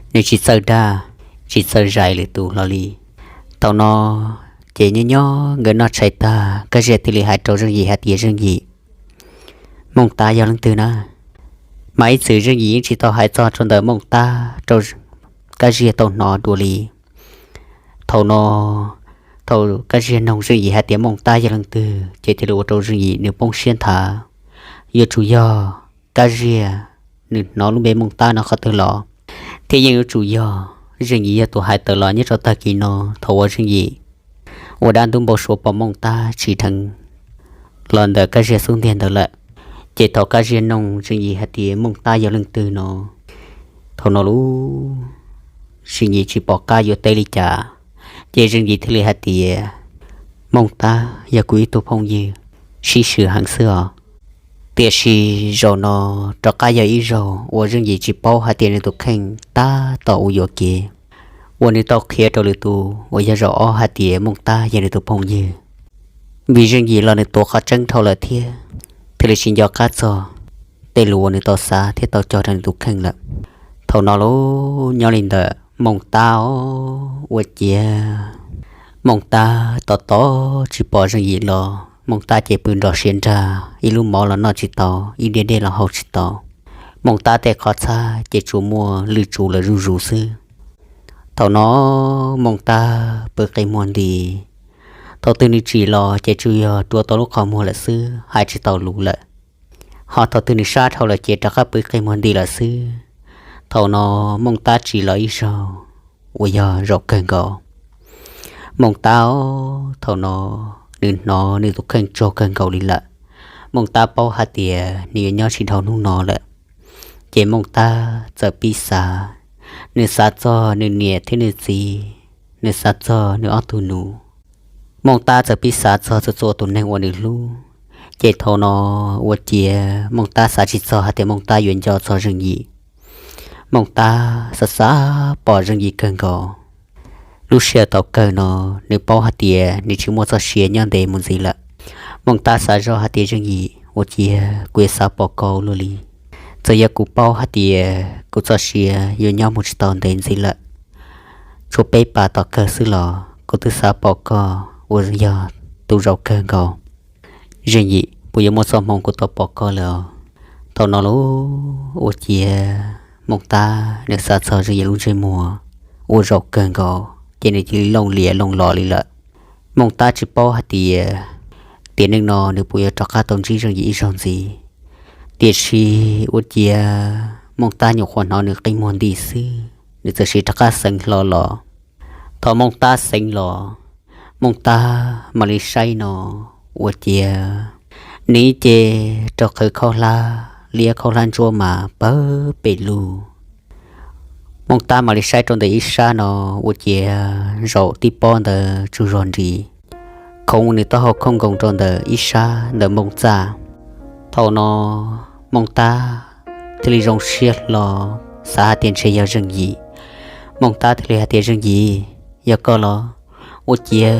Nws tsis txawj dag, tsis txawj zais lwm tus hlo li. Thaum no ces nyob nyob nkawd noj tshais tag Kab Ziag thiaj li hais rau Zeej Yim hais tias, Zeej Yim, Mooj Tab yog leej twg na? Mas ib txwm Zeej Yim yeej tsis tau hais txog rau ntawm Mooj Tab rau Kab Ziag tau hnov dua li. Thaum no thaum Kab Ziag noog Zeej Yim hais tias Mooj Tab yog leej twg ces thiaj li ua rau Zeej Yim nws poob siab nthav. Yuav tsum yog Kab Ziag nws hnov lub npe Mooj Tab no qhov twg los, thiab yeej yuav tsum yog Zeej Yim yog tus hais tawm los nyob rau tag kis no thaum uas Zeej Yim ua dab ntub npau suav pom Mooj Tab tsim dheev los ntawm Kab Ziag xub ntiag ntawd lawm. Ces thaum Kab Ziag noog Zeej Yim hais tias Mooj Tab yog leej twg no, thaum no lub Zeej Yim tsis pom qab yuav teb li cas, ces Zeej Yim thiaj li hais tias, Mooj Tab yog kuv ib tug phooj ywg sib swm heev xwb os. Tiam sis zaum no rov qab yog ib zaug uas Zeej Yim tsis paub hais tias nws tus kheej tab tom ua yuam kev, uas nws tau qhia rau lwm tus uas yog zaum ob hais tias Mooj Tab yog nws tus phooj ywg. Vim Zeej Yim los nws tuav qhov tseeb dhau lawm thiab, thiaj li tsis nco qab txog tej lus uas nws tau xav thiab tau cog rau nws tus kheej lawm. Thaum no lub nyob li ntawm Mooj Tab os, ua ciav Mooj Tab tos tos tsis pom Zeej Yim los, Mooj Tab ces pw nrog siav nrag, ib lub mov los noj tsis tau, ib diav dej los haus tsis tau. Mooj Tab tej qhov txhab ces tsuas muaj lwj tsuv lawm zuj zus xwb. Thaum no Mooj Tab pw qi muag nti, thaum twg nws tsim los ces tsuas yog rua tau lub qhov muag lawm xwb, hais tsis tau lus lawm. Ho thaum twg nws sab dhau lawm ces rov qab pw qi muag nti lawm xwb. Thaum no Mooj Tab tsim los ib zaug uas yog zaum kawg nkaus. Mooj Tab os, thaum no nws hnov nws tus kheej tsaug kawg nkaus li lawm. Mooj Tab paub hais tias nws yuav nyob tsis dhau hnub no lawm. Ces Mooj Tab txawm pib xav, nws xav txog nws niam thiab nws txiv, nws xav txog nws ob tug nus. Mooj Tab txawm pib xav txog txhua txhua tus neeg uas nws hlub. Ces thaum no ua ciav Mooj Tab xav tsis txog hais tias Mooj Tab yuav nco txog Zeej Yim. Mooj Tab xav xav pom Zeej Yim kawg nkaus. Lub sij hawm thaum kawg no nws paub hais tias nws tsis muaj txoj sia nyob ntev mus ntxiv lawm. Mooj Tab xav zoj hais tias Zeej Yim ua ciav kuv yuav xav pom koj ua luaj li. Txawm yog kuv paub hais tias kuv txoj sia yuav nyob mus tsis tau ntev ntxiv lawm, tshuav peb pas tom kawg xwb los kuv twb xav pom koj uas yog tus zaum kawg nkaus. Zeej Yim, puas yuav muaj txoj hmoo kuv tau pom koj lawm os? Thaum no lauj, ua ciav Mooj Tab nws xav txog Zeej Yim lub ntsej muag uas zaum kawg nkaus ces nws cia li looj lias looj los li lawm. Mooj Tab tsis paub hais tias tiam neej no nws puas yuav rov qab tau ntsib Zeej Yim ib zaug ntxiv. Tiam sis ua ciav Mooj Tab nyuam qhuav hnov nws qi muag nti xwb, nws txawm siv rov qab xeev hlo los. Thaum Mooj Tab xeev los, Mooj Tab mam li saib no, ua ciav nws ib ce rau qhwv khaub hlab liab khaub hlab ntsuab mas pawg pes lug. Mooj Tab mam li saib rau ntawm ib sab no, ua ciav zaum tib pob ntawd tsaug zog nris, khoov nws taub hau khooj nkoos rau ntawm ib sab ntawm Mooj Txaj. Thaum no Mooj Tab thiaj li zoo siab hlo, xav hais tias ntshe yog Zeej Yim. Mooj Tab thiaj li hais tias, Zeej Yim, yog koj los? Ua ciav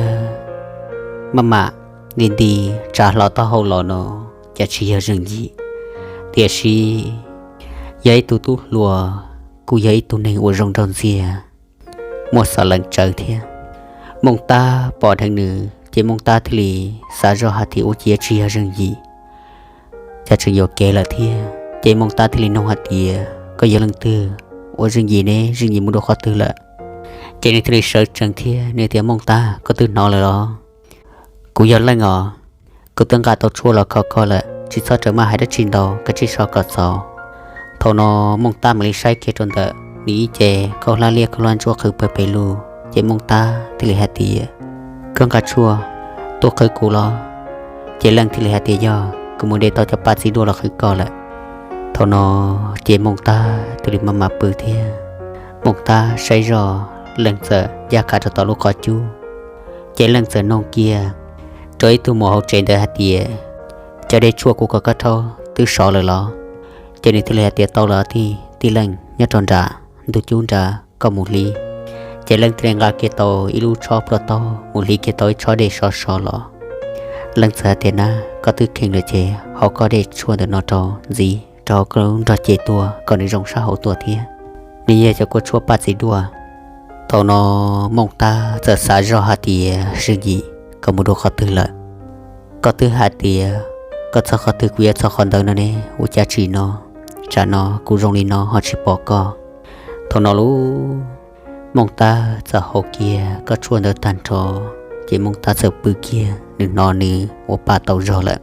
maj mam nti nti tsa hlo taub hau los no, cas tsis yog Zeej Yim, tiam sis yog ib tug tub hluas, kuj yog ib tug neeg uas zoo nraug ntxiag, muaj xov lees tsawv thiab. Mooj Tab pom dheev nws ces Mooj Tab thiaj li xav zoj hais tias ua ciav tsis yog Zeej Yim, cas tseem yuam kev lawm thiab. Ces Mooj Tab thiaj li nug hais tias, Koj yog leej twg? Ua Zeej Yim ne, Zeej Yim mus dua qhov twg lawm? Ces nws thiaj li sawv tsees thiab nws tias, Mooj Tab, koj twb hnov lawm los? Kuv yog Leej os, kuv twb nqa tau tshuaj los kho koj lawm, tsis txhob rawm maj hais dab tsi ntau, koj cia li so kom txaus. Thaum no Mooj Tab mam li saib kiag rau ntawm nws ib ce khaub hlab liab khaub hlab ntsuab qhwv pawg pes lug, ces Mooj Tab thiaj li hais tias, Koj nqa tshuaj tuaj qhwv kuv los? Ces Leej thiaj li hais tias, Yog, kuv mus de tau cov paj txiv duaj los qhwv koj lawm. Thaum no ces Mooj Tab thiaj li maj mam pw thiab. Mooj Tab saib zoj, Leej txawm ncaj qha rau tom lub qhov cub, ces Leej txawm noog kiag rau ib tug muam hauv tsev ntawd hais tias, Cov dej tshuaj kuv kom koj rhaub twb sov lawm los? Ces nws thiaj li hais tias, Tau lawm tij, tij Leej, nyob rau nram ntug cub nrad, koj mus hliv. Ces Leej thiaj li nqa kiag tau ib lub tshob plhuav taub mus hliv kiag tau ib tshob dej sov sov los. Leej txawm hais tias, Na, koj twb kheev lawm ces hau koj dej tshuaj ntawm no rau ntxiv rau hauv koj lub nrog cev tuaj kom nws zoo sab hauv tuaj thiab. Nws yog cov kua tshuaj paj txiv duaj. Thaum no Mooj Tab txawm xav zoj hais tias, Zeej Yim, koj mus dua qhov twg lawm? Koj twb hais tias koj txog qhov twg kuv yuav txog qhov ntawd no ne, ua cas tsim no, tsam no kuv zoo li no ho tsis pom koj? Thaum no lauj, Mooj Tab txawm hau kiag koj tshuaj ntawd tag nrho, ces Mooj Tab txawm pw kiag, nws hnov nws ua pa tau zog lawm.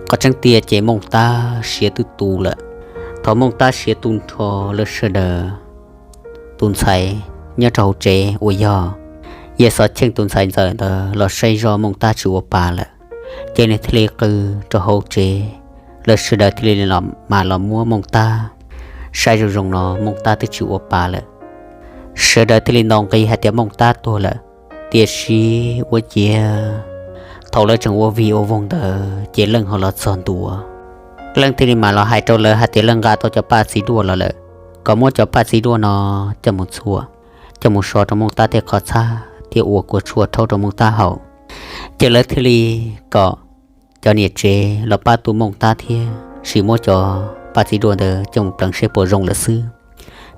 Qhov tseeb tiag ces Mooj Tab siav twb tu lawm. Thaum Mooj Tab siav tu nrho, lawv sawv daws, tus ntxhais nyob rau hauv tsev uas yog Yawg Xov Cheej tus ntxhais ntxawm ntawd los saib zoj Mooj Tab tsis ua pa lawm, ces nws thiaj li qw rau hauv tsev. Lawv sawv daws thiaj li mam los muab Mooj Tab saib zoo zoo no Mooj Tab twb tsis ua pa lawm. Sawv daws thiaj li nto nqi hais tias Mooj Tab tuag lawm. Tiam sis ua ciav thaum lawv tseem ua vig ua voog ntawd ces Leej ho los txog ntua. Leej thiaj li mam los hais rau lawv hais tias Leej nqa tau cov paj txiv duaj los lawm, kom muab cov paj txiv duaj no coj mus txhuam, coj mus so rau Mooj Tab tej qhov txhab thiab ua kua tshuaj rhaub rau Mooj Tab haus. Ces lawv thiaj li kom cov niam tsev los pab tu Mooj Tab thiab sim muab cov paj txiv duaj ntawd coj mus pleev seb puas zoo lawm xwb.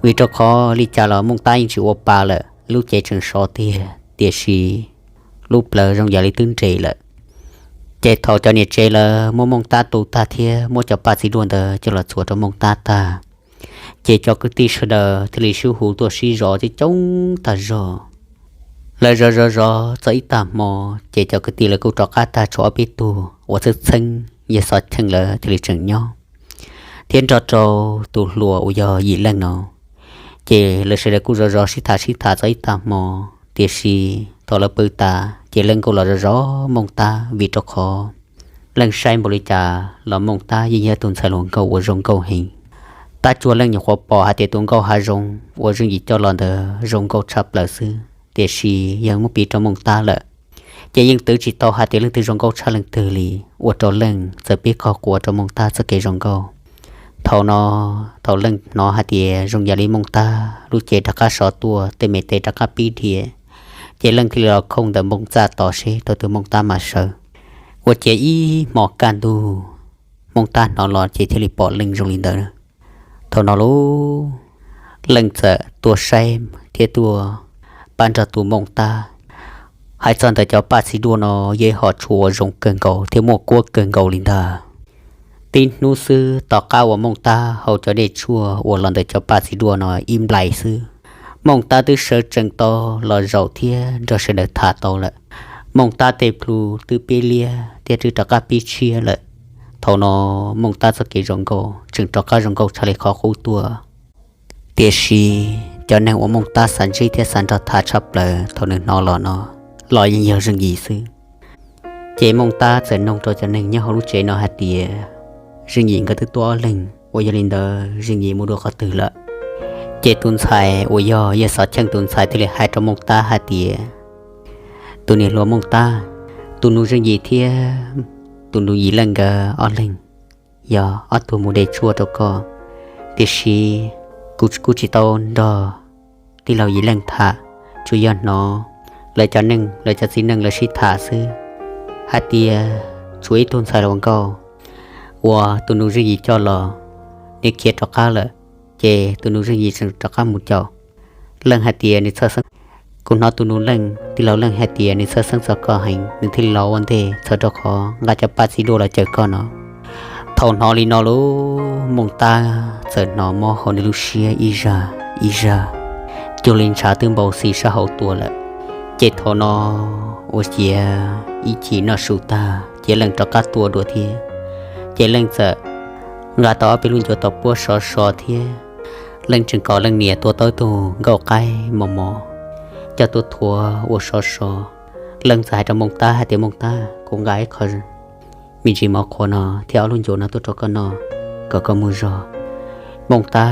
Vim rau qhov li cas los Mooj Tab yeej tsis ua pa lawm, lub cev tseem sov tiag tiam sis lub plawv zoo yam li twb nres lawm. Ces thaum cov niam tsev lawv muab Mooj Tab tu tag thiab muab cov paj txiv duaj ntawd coj los txhuam rau Mooj Tab tag, ces cov kwv tij sawv daws thiaj li sib hu tuaj sib zov coob coob tag zog. Lawv zov zov zov txog ib tag hmo, ces cov kwv tij lawv kuj rov qab tag tshuav ob peb tug uas txheeb txheeb Yawg Xov Cheej lawv thiaj li tseem nyob, thiab nrog rau tus hluas uas yog Yim Leej no. Ces lawv sawv daws kuj zov zov sib tham sib tham txog ib tag hmo, tiam sis thaum lawv pw tas ces Leej kuj los zov zov Mooj Tab vim rau qhov Leej saib npaum li cas los Mooj Tab yeej yog tus ntxhais hluas nkauj uas zoo nkauj heev. Tab tsuas Leej nyuam qhuav pom hais tias tus nkauj hav zoov uas Zeej Yim coj los ntawd zoo nkauj tshaj plaws xwb, tiam sis yog muab piv rau Mooj Tab lawm, ces yeej twv tsis tau hais tias leej twg zoo nkauj tshaj leej twg li, ua rau Leej txawm pib qaug qua rau Mooj Tab txoj kev zoo nkauj. Thaum no, thaum Leej hnov hais tias zoo yam li Mooj Tab lub cev rov qab sov tuaj, tej me tes rov qab pib dhia, ces Leej thiaj li los khooj ntawm Mooj Txaj tos seb thaum twg Mooj Tab mam sawv. Ua ciav ib hmo kaj ntug, Mooj Tab hnov los ces thiaj li pom Leej zoo li ntawd. Thaum no lub Leej txawm tuaj saib thiab tuaj pab nrog tus Mooj Tab. Hais txog ntawm cov paj txiv duaj no, yog ib hom tshuaj uas zoo kawg nkaus thiab muaj kuab kawg nkaus li ntag. Tib hnub xwb tom qab uas Mooj Tab hau cov dej tshuaj uas los ntawm cov paj txiv duaj no ib nplais xwb, Mooj Tab twb sawv tsees tau los zaum thiab nrog sawv daws tham tau lawm. Mooj Tab tej plhu twb pib liab thiab twb rov qab pib tshiab lawm. Thaum no Mooj Tab txoj kev zoo nkauj tseem rov qab zoo nkauj tshaj li qhov qub tuaj. Tiam sis cov neeg uas Mooj Tab xav ntsib thiab xav nrog tham tshaj plaws thaum nws hnov los no, los yeej yog Zeej Yim xwb. Ces Mooj Tab txawm noog rau cov neeg nyob hauv lub tsev no hais tias, Zeej Yim nkawd twb tuaj ob leeg, uas yog li ntawd Zeej Yim mus dua qhov twg lawm? Ces tus ntxhais uas yog yawg Xov Cheej tus ntxhais thiaj li hais rau Mooj Tab hais tias, Tus niam hluas Mooj Tab, tus nus Zeej Yim thiab tus nus Yim Leej nkawd ob leeg yog ob tug mus de tshuaj rau koj, tiam sis kuv kuj tsis tau nrog tij laug Yim Leej tham, tsuas yog hnov lawv cov neeg, lawv cov txiv neej lawv sib tham xwb, hais tias tshuav ib tug ntxhais hluas nkauj uas tus nus Zeej Yim coj los, nws khiav rov qab lawm, ces tus nus Zeej Yim tseem rov qab mus caum. Leej hais tias nws txhawj xeeb, kuv hnov tus nus Leej, tij laug Leej hais tias nws txhawj xeeb txog koj heev, nws thiaj li los ua ntej txhawm rau qhov nqa cov paj txiv duaj los cawm koj no. Thaum hnov li no lub Mooj Tab txawm hnov mob hauv nws lub siab ib zaj ib zaj, cuag li ntshav twb npau xis sab hauv tuaj lawm. Ces thaum no ua ciav ib chim noj su tag ces Leej rov qab tuaj dua thiab. Ces Leej txawm nqa tau ob peb lub ncuav tau puab sov so thiab. Leej tseem kom Leej niam tua tau ib tug nkauj qaib mos mos coj tuaj thuav ua sov so. Leej txawm hais rau Mooj Tab hais tias, Mooj Tab, kuv nqa ib qho me ntsis mov qhuav no thiab ob lub ncuav no tuaj rau koj noj kom koj muaj zog. Mooj Tab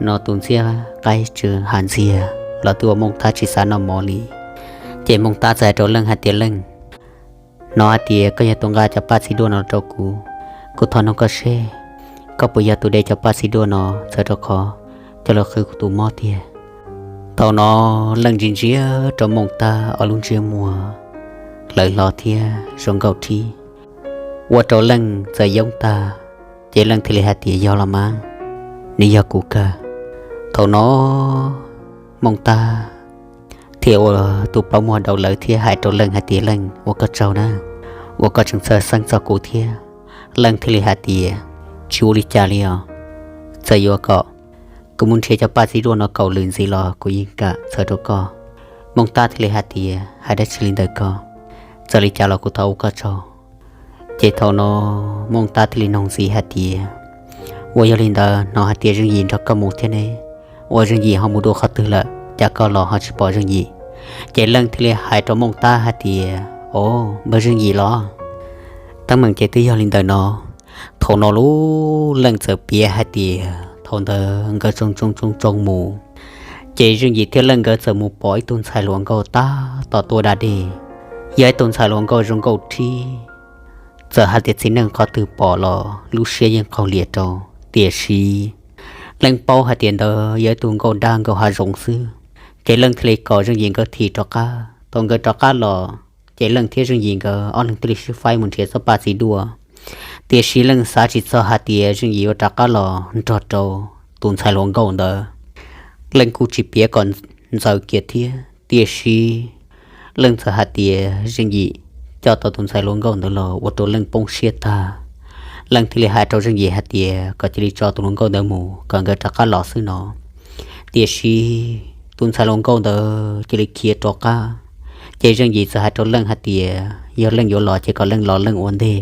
no tus ntxhiab qaib tsw hav ntxiag los twb ua Mooj Tab tsis xav noj mov li. Ces Mooj Tab txawm hais rau Leej hais tias, Leej, hnov hais tias koj yog tus nqa cov paj txiv duaj no rau kuv, kuv thov nug koj seb koj puas yog tus de cov paj txiv duaj no txhawm rau qhov coj los qhwv kuv tus mob tiag? Thaum no Leej ntsia ntsia rau Mooj Tab ob lub ntsiab muag hlawv hlo thiab zoo nkauj thib, ua rau Leej txawm yoob tag. Ces Leej thiaj li hais tias, Yog los mas, nws yog kuv kawg. Thaum no Mooj Tab thiaj ua tus plaub muag daus lawv thiab hais rau Leej hais tias, Leej, ua koj tsaug na, uas koj tseem txhawj xeeb txog kuv thiab. Leej thiaj li hais tias, Tsis ua li cas li os, txawm yuav kom kuv mus nrhiav cov paj txiv duaj no kaum lwm ntxiv los kuv yeej kam txhawm rau koj. Mooj Tab thiaj li hais tias, Hais dab tsi li ntawm koj, txawm li cas los kuv thov ua koj tsaug. Ces thaum no Mooj Tab thiaj li noog ntxiv hais tias, Uas yog li ntawd hnov hais tias Zeej Yim nrog koj mus thiab ne, uas Zeej Yim ho mus dua qhov twg lawm, cas koj los ho tsis pom Zeej Yim? Ces Leej thiaj li hais rau Mooj Tab hais tias, O, npawg Zeej Yim los? Teeb meem ces twb yog li ntawm no. Thaum no lub Leej txawm piav hais tias thaum ntawd nkawd tsoo tsoo tsoo tsoo mus, ces Zeej Yim thiab Leej nkawd txawm mus pom ib tug ntxhais hluas nkauj tab tom tuaj da dej. Yog ib tug ntxhais hluas nkauj zoo nkauj thib, txawm hais tias txiv neej qhov twg pom los lub siab yeej qaug lias rau. Tiam sis Leej paub hais tias ntawd yog ib tug nkauj dab nkauj hav zoov xwb, ces Leej thiaj li kom Zeej Yim nkawd thim rov qab. Thaum nkawd rov qab los, ces Leej thiab Zeej Yim nkawd ob leeg thiaj li sib faib mus nrhiav txoj paj txiv duaj. Tiam sis Leej xav tsis txog hais tias Zeej Yim yuav rov qab los nrog rau tus ntxhais hluas nkauj ntawd. Leej kuj tsis piav kom ntxaws kiag thiab, tiam sis Leej txawm hais tias Zeej Yim coj tau tus ntxhais hluas nkauj ntawd los ua rau Leej poob siab tag. Leej thiaj li hais rau Zeej Yim hais tias kom cia li tso tus hluas nkauj ntawd mus kom nkawd rov qab los xwb no. Tiam sis tus ntxhais hluas nkauj ntawd cia li khiav rov qab. Ces Zeej Yim txawm hais rau Leej hais tias yog Leej yuav los ces kom Leej los Leej ua ntej,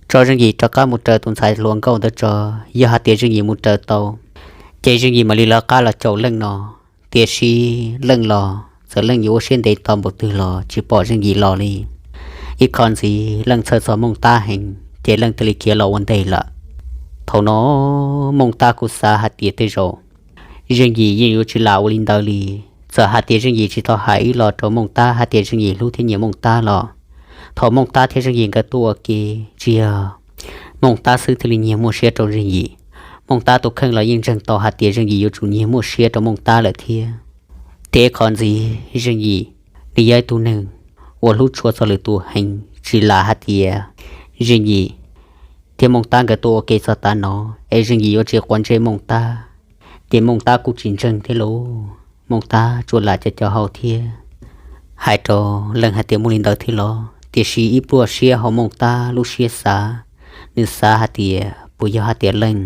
tso Zeej Yim rov qab mus raws tus ntxhais hluas nkauj ntawd tso. Yog hais tias Zeej Yim mus raws tau, ces Zeej Yim mam li lawv qab los caum Leej no. Tiam sis Leej los txawm Leej yuav ua siab ntev tau npaum twg los tsis pom Zeej Yim los li. Ib qho ntxiv Leej txhawj txog Mooj Tab heev, ces Leej thiaj li khiav los ua ntej lawm. Thaum no Mooj Tab kuj xav hais tias tej zaum Zeej Yim yeej yuav tsis lam ua li ntawd li. Txawm hais tias Zeej Yim tsis tau hais ib los rau Mooj Tab hais tias Zeej Yim hlub thiab nyiam Mooj Tab los, thaum Mooj Tab thiab Zeej Yim nkawd tuaj ua ke, tsis yog Mooj Tab xwb thiaj li nyiag muaj siab rau Zeej Yim. Mooj Tab tus kheej los yeej ntseeg tau hais tias Zeej Yim yuav tsum nyiag muaj siab rau Mooj Tab lawm thiab. Thiab qhov ntxiv Zeej Yim nws yog ib tug neeg uas hlub tshua txog lwm tus heev, tsis lam hais tias Zeej Yim thiab Mooj Tab nkawd tuaj ua ke txog tav no, es Zeej Yim yuav tsis quav ntsej Mooj Tab, ces Mooj Tab kuj tsis ntseeg thiab lauj. Mooj Tab tsuas lam cov cov hau thiab hais rau Leej hais tias muaj li ntawd thiab los, tiam sis ib pluaj siab hauv Mooj Tab lub siab xav, nws xav hais tias puas yog hais tias Leej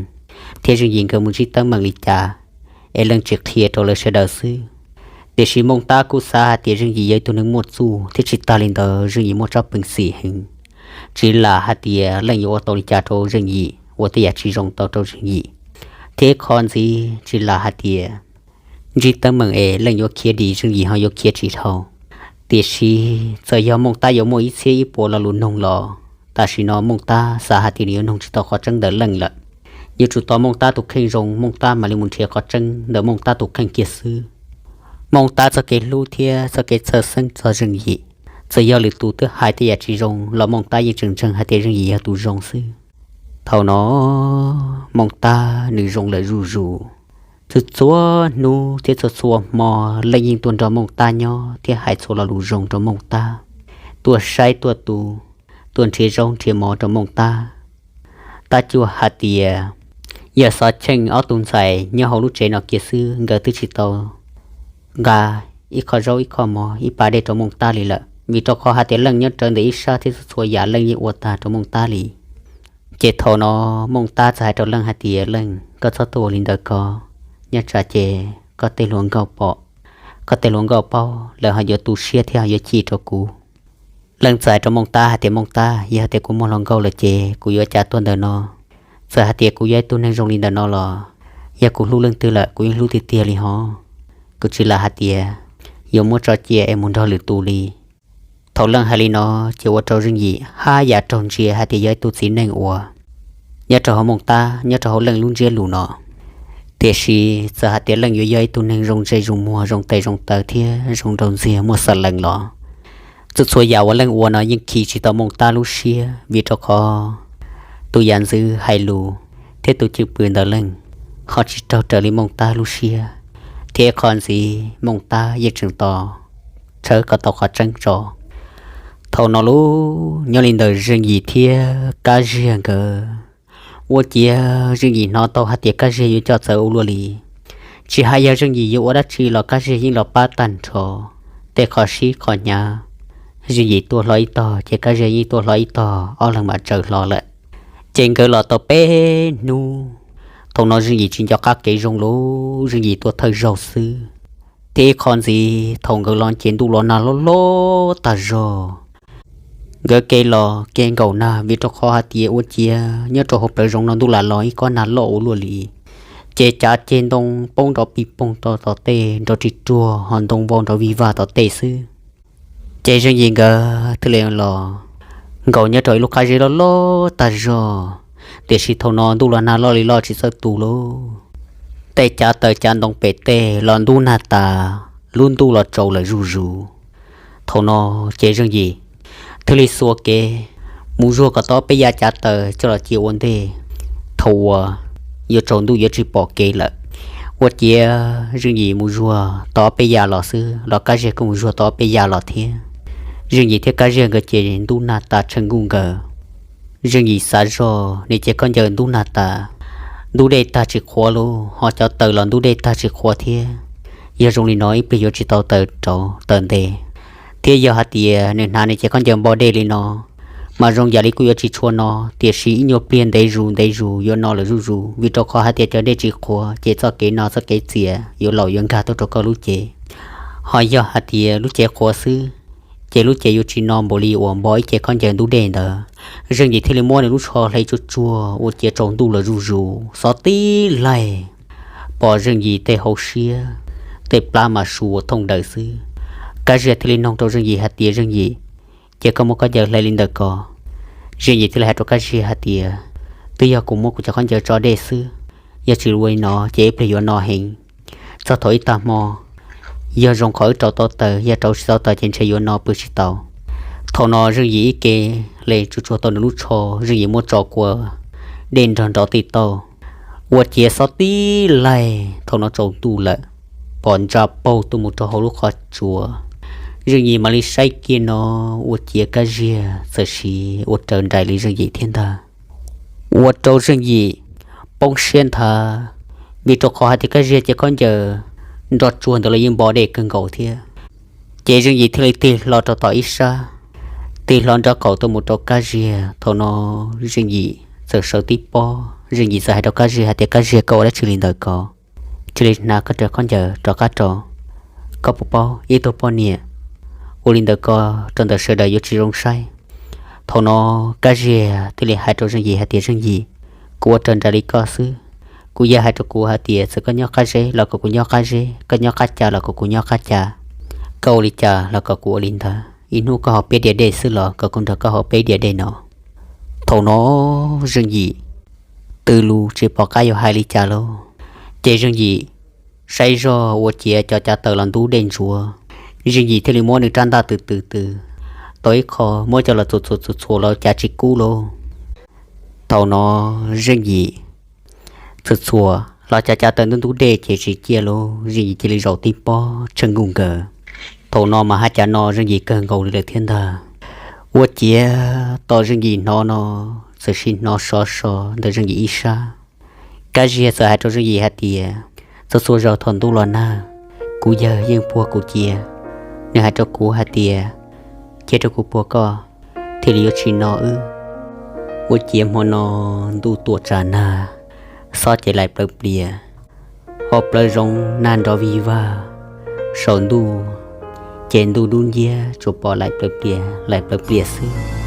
thiab Zeej Yim nkawd mus ntsib teeb meem li cas, es Leej tsis qhia rau lawv sawv daws xwb. Tiam sis Mooj Tab kuj xav hais tias Zeej Yim yog ib tug neeg muaj txuj thiab tsis tas li ntawd Zeej Yim muaj tsob peev xwm heev, tsis lam hais tias Leej yuav ua tau li cas rau Zeej Yim, ua tej yam tsis zoo tau rau Zeej Yim, thiab qhov ntxiv tsis lam hais tias ntsib teeb meem es Leej yuav khiav dim Zeej Yim ho yuav khiav tsis dhau. Tiam sis txawm yog Mooj Tab yuav muaj ib txhiab ib puas lo lus noog los, tam sim no Mooj Tab xav hais tias nws yuav noog tsis tau qhov tseeb ntawm Leej lawm. Yuav tsum tos Mooj Tab tus kheej zoo, Mooj Tab mam li mus nrhiav qhov tseeb ntawm Mooj Tab tus kheej kiag xwb. Mooj Tab txoj kev hlub thiab txoj kev txhawj xeeb txog Zeej Yim, txawm yog lwm tus twb hais tej yam tsis zoo los Mooj Tab yeej tseem ntseeg hais tias Zeej Yim yog tus zoo xwb. Thaum no Mooj Tab nws zoo lawm zuj zus. Txhua txhua hnub thiab txhua txhua hmo Leej yeej tuaj nrog Mooj Tab nyob thiab hais txhua lo lus zoo rau Mooj Tab, tuaj saib tuaj tu, tuaj nrhiav zaub nrhiav mov rau Mooj Tab. Tab cuaj hais tias yog xov cheej ob tug ntxhais nyob hauv lub tsev no kiag xwb, nkawd twb tsis tau nqa ib qho zaub ib qho mov ib pas dej rau Mooj Tab li lawm, vim rau qhov hais tias Leej nyob rawv ntawm ib sab thiab txhua txhua yam Leej yeej ua tag rau Mooj Tab li. Ces thaum no Mooj Tab txawm hais rau Leej hais tias, Leej, koj txhob tuaj ua li ntawd ko, nyob tsam ces koj tej hluas nkauj pom, koj tej hluas nkauj paub lawv ho yuav tu siab thiab ho yuav chim rau kuv. Leej txawm hais rau Mooj Tab hais tias, Mooj Tab, yog hais tias kuv muaj hluas nkauj lawm ces kuv yuav cas tuaj ntawm no? Txawm hais tias kuv yog ib tug neeg zoo li ntawm no los, yog kuv hlub leej twg lawm kuv yeej hlub tiag tiag li hos. Kuv tsis lam hais tias yuav muab tso cia es mus nrog lwm tus li. Thaum Leej hais li no ces ua rau Zeej Yim haj yam raug ntsia hais tias yog ib tug txiv neej uas nyob rau hauv Mooj Tab, nyob rau hauv Leej lub ntsiab lus no. Tiam sis txawm hais tias Leej yuav yog ib tug neeg zoo ntsej zoo muag, zoo tes zoo taw thiab zoo nraug ntxiag muaj xav lees los, txhua txhua yam uas Leej ua no yeej khi tsis tau Mooj Tab lub siab, vim rau qhov tus yam ntxwv hais lus thiab tus cwj pwm ntawm Leej ho tsis raug raws li Mooj Tab lub siab, thiab qhov ntxiv Mooj Tab yeej tseem tos tshawb kom tau qhov tseeb tso. Thaum no lauj, nyob li ntawm Zeej Yim thiab Kab Ziag nkawd, ua ciav Zeej Yim hnov tau hais tias Kab Ziag yuav coj txawv ua luaj li. Tsis hais yog Zeej Yim yuav ua dab tsi los Kab Ziag yeej los pab tag nrho tej qhov sib qhov hnyav. Zeej Yim tuaj hlo ib tog ces Kab Ziag yeej tuaj hlo ib tog, ob leeg mam tsaws hlo lawm. Ces nkawd los tau peb hnub, thaum no Zeej Yim tsis nco qab kev zoo lauj, Zeej Yim tuaj thawj zaug xwb. Thiab ib qho ntxiv thaum nkawd los ces ntuj los nag loj loj tag zog. Nkawd kev los kev nkaum nag vim rau qhov hais tias ua ciav nyob rau hauv plawv zoov no ntuj lam los ib kob nag loj ua luaj li. Ces cav ceg ntoo poob nrov pis poog rau tom tej nrov ris ruag ho ntoo vau nrov vig vag tom tej xwb. Ces Zeej Yim nkawd thiaj li los nkaum nyob rau ib lub qab zeb loj loj tag zog. Tiam sis thaum no ntuj los nag loj li loj tsis txawj tu lauj. Tej cav taws cav ntoo pem tej los ntub nag tas, lub ntuj los tsaus lawm zuj zus. Thaum no ces Zeej Yim thiaj li xuas kev mus zuag kom tau ob peb yav cav taws coj los cia ua ntej, thaum uas yuav tsaus ntuj yuav tsis pom kev lawm. Ua ciav Zeej Yim mus zuag tau ob peb yav los xwb los Kab Ziag kuj mus zuag tau ob peb yav los thiab. Zeej Yim thiab Kab Ziag nkawd ces ntub nag tas tsheej nkuj nkawd. Zeej Yim xav zog nws ces khaub ncaws ntub nag tas, ntub dej tag tsis qhuav lauj, ho cov taws los ntub dej tag tsis qhuav thiab. Yog zoo li no ib pliag yuav tsis tau taws rauv taws ntev, thiab yog hais tias nws hnav nws ces khaub ncaws npo dej li no mas zoo yam li kuj yuav tsis tshua no, tiam sis ib nyuag pliag ntev zus ntev zus yuav no lawm zuj zus, vim rau qhov hais tias cov dej tsis qhuav ces txoj kev no txoj kev txias yuav laum yuav nkag tuaj rau koj lub cev. Ho yog hais tias lub cev qhuav xwb ces lub cev yuav tsis no npaum li uas npo ib ce khaub ncaws ntub dej ntawd. Zeej Yim thiaj li muab nws lub tsho hle tsuag tsuag ua ciav tsaus ntuj lawm zuj zus, xov tib laig pom Zeej Yim tej hauv siab, tej plab mas su ua thooj daws xwb. Kab Ziag thiaj li noog rau Zeej Yim hais tias, Zeej Yim, ces koj muab khaub ncaws hle li ntawd ko? Zeej Yim thiaj li hais rau Kab Ziag hais tias, twb yog kuv muab kuv cov khaub ncaws tso dej xwb, yog tsis ua li no ces ib pliag yuav no heev. Txog thaum ib tag hmo, yog zoo qhov wb rauv tau taws, yog rauv tsis tau taws ces ntshe yuav no pw tsis tau. Thaum no Zeej Yim ib ke hle tsuag tsuag tau nws lub tsho, Zeej Yim muab tso kua dej nrog nrov ti tauj, ua ciav xov tib laig thaum no tsaus ntuj lawm, pom ntsa paug tuaj mus rau hauv lub qhov tsua. Zeej Yim mam li saib kiag no, ua ciav Kab Ziag txawm siv ua raws nraim li Zeej Yim thiab ntag. ua rau Zeej Yim poob siab nthav, vim rau qhov hais tias Kab Ziag cev khaub ncaws nro tsuag ntawd los yeej npo dej kawg nkaus thiab. Ces Zeej Yim thiaj li tig hlo rau tom ib sab, tig hlo nraub qaum tuaj mus rau Kab Ziag. Thaum no Zeej Yim txawm sawv tib pob, Zeej Yim txawm hais rau Kab Ziag hais tias, Kab Ziag, koj ua dab tsi li ntawd ko? Cia li hnav koj cov khaub ncaws rov qab rau. Koj puas paub ib tug poj niam ua li ntawd ko rau ntawm sawv daws yuav tsis zoo saib. Thaum no Kab Ziag thiaj li hais rau Zeej Yim hais tias, Zeej Yim, kuv ua raws nraim li koj xwb. Kuv yawg hais rau kuv hais tias txawm koj nyob qab zeb los kom kuv nyob qab zeb, koj nyob qab ca los kom kuv nyob qab ca, koj ua li cas los kom kuv ua li ntawd. Ib hnub koj haus peb diav dej xwb los kom kuv nrog koj haus peb diav dej no. Thaum no Zeej Yim twb lus tsis pom qab yuav hais li cas lauj. Ces Zeej Yim saib zoj ua ciav cov cav taws los ntub dej ntsuav. Zeej Yim thiaj li muab nws rab ntaj tws tws tws tau ib qho, muab coj los txuas txuas txuas txhuam los cav tsis kub lauj. Thaum no Zeej Yim txuas txhuam los cav cav taws ntub ntub dej ces tsis ciaj lauj. Zeej Yim cia li zaum tib pob tsheej nkuj nkaws. Thaum no mas hais cas no Zeej Yim kawg nkaus li lawm thiab ntag. Ua ciav tom Zeej Yim hnov no txawm sim hnov sov so ntawm Zeej Yim ib sab. Kab Ziag txawm hais rau Zeej Yim hais tias, Txhua txhua zaus thaum ntuj los nag, kuv yawg yeej puag kuv cia. Nws hais rau kuv hais tias, Cia rau kuv puag koj, thiaj li yuav tsis no wb. Ua ciav hmo no ntuj tuam tsam nag, xob ces laim plawv plias, hauv plawv zoov nag nrov vig vag, saum ntuj ces ntuj dub nciab tsuas pom laim plawv plias laim plawv plias xwb.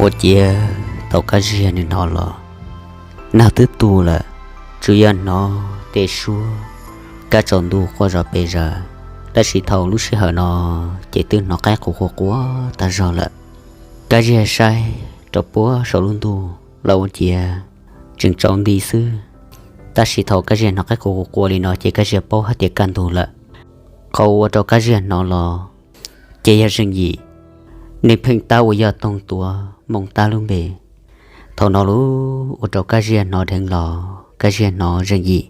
Ua ciav thaum Kab Ziag nws hnov los, nag twb tu lawm, tsuas yog hnov tej suab kab tsaus ntuj quaj zom pes zaws, tab sis thaum lub sij hawm no ces twb hnov qaib qus quaj quaj tag zog lawm. Kab Ziag saib rau puag saum lub ntuj los ua ciav tseem tsaus nti xwb, tab sis thaum Kab Ziag hnov qaib qus quaj quaj li no ces Kab Ziag paub hais tias kaj ntug lawm. Qhov ua rau Kab Ziag hnov los ces yog Zeej Yim, nws pheej tab ua yog toog tuav Mooj Tab lub npe. Thaum no lub ua rau Kab Ziag hnov dheev los Kab Ziag hnov Zeej Yim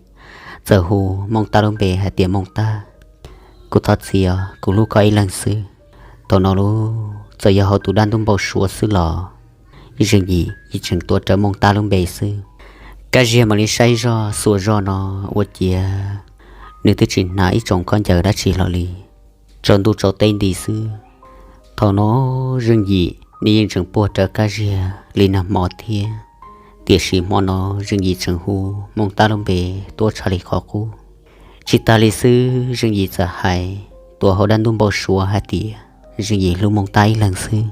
txawm hu Mooj Tab lub npe hais tias, Mooj Tab, kuv thov txim os, kuv hlub koj ib leeg xwb. Thaum no lub txawm yog hauv tus dab ntub npau suav xwb los Zeej Yim yeej tseem tuav rawv Mooj Tab lub npe xwb. Kab Ziag mam li saib zoj xuas zoj no ua ciav nws twb tsis hnav ib tsoom khaub ncaws dab tsi hlo li, tsaus ntuj tsaus teb nti xwb. Thaum no Zeej Yim nws yeej tseem puag rawv Kab Ziag li nag hmo thiab, tiam sis hmo no Zeej Yim tseem hu Mooj Tab lub npe tuab tshaj li qhov qub. Tsis tas li xwb, Zeej Yim txawm hais tuav hauv dab ntub npau suav hais tias Zeej Yim hlub Mooj Tab ib leeg xwb,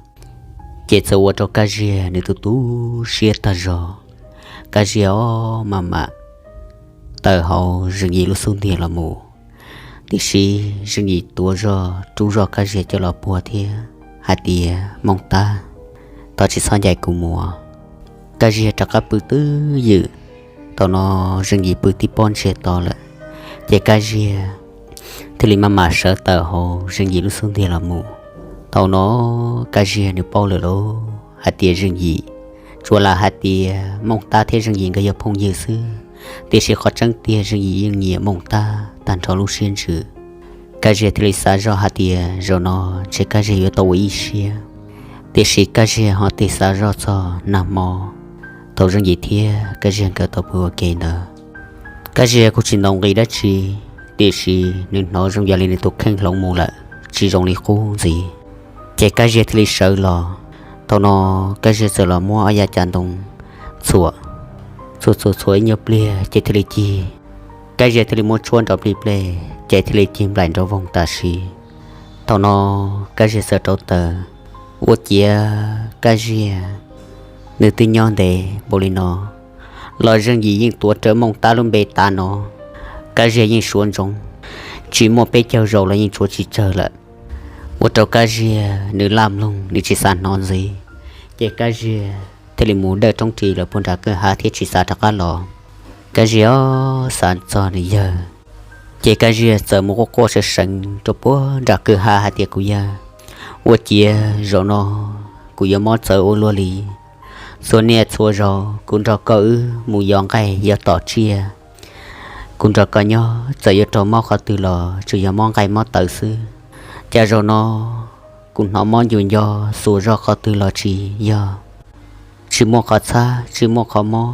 ces txawm ua rau Kab Ziag nws tu tu siab tag zog. Kab Ziag ob maj mam tawm hauv Zeej Yim lub xub ntiag los mus, tiam sis Zeej Yim tuav zog rub zog Kab Ziag coj los puag thiab hais tias, Mooj Tab, thov tsis txhob ncaim kuv mus. Kab Ziag rov qab pw twj ywm. Thaum no Zeej Yim pw tib pob ntsiag to lawm, ces Kab Ziag thiaj li maj mam sawv tawm hauv Zeej Yim lub xub ntiag los mus. Thaum no Kab Ziag nws paub lawm lauj hais tias Zeej Yim, tsuas lam hais tias Mooj Tab thiab Zeej Yim nkawd yog phooj ywg xwb, tiam sis qhov tseeb tiag Zeej Yim yeej nyiam Mooj Tab tag nrho lub siab ntsws. Kab Ziag thiaj li xav zoj hais tias zaum no ntshe Kab Ziag yuav tau ua ib siab. Tiam sis Kab Ziag ho tig xav zoj txog nag hmo thaum Zeej Yim thiab Kab Ziag nkawd tau pw ua ke ntawd. Kab Ziag kuj tsis ntaus nqi dab tsi, tiam sis nws hnov zoo yam li nws tus kheej hloov mus lawm, tsis zoo li qub ntxiv. Ces Kab Ziag thiaj li sawv los. Thaum no Kab Ziag txawm los muab ob yav cav ntoo txhuam, txhuam txhuam txhuam ib nyuag pliag ces thiaj li cig. Kab Ziag thiaj li muab tshuab nrov plig pleg ces thiaj li cig nplaim nrov voog tam sim. Thaum no Kab Ziag txawm rauv taws, ua ciav Kab Ziag nws twb nyob ntev npaum li no los Zeej Yim yeej tuav rawv Mooj Tab lub npe tav no. Kab Ziag yeej suav ntsoov, tsis muaj peb caug zaus los yeej tshuav tsis tsawg lawm. Ua rau Kab Ziag nws laj mloog, nws tsis xav hnov ntxiv, ces Kab Ziag thiaj li mus dawj roob ris lawm puag nram kwj ha thiab tsis xav rov qab los. Kab Ziag xav txog nws yawg, ces Kab Ziag txawm mus quaj quaj seev seev rau puag nram kwj ha hais tias, Kuv yawg, ua ciav zaum no kuv yuav mob txawv ua luaj li. Txhua niaj txhua zaus kuv nrog koj wb mus yos nqaij yos tom tsiaj, kuv nrog koj nyob txawm yuav raug mob qhov twg los tsuas yog mob nqaij mob tawv xwb. Cas zaum no kuv hnov mob ncu nco xuas zog qhov twg los tsis yog, tsis muaj qhov txhab tsis muaj qhov mob,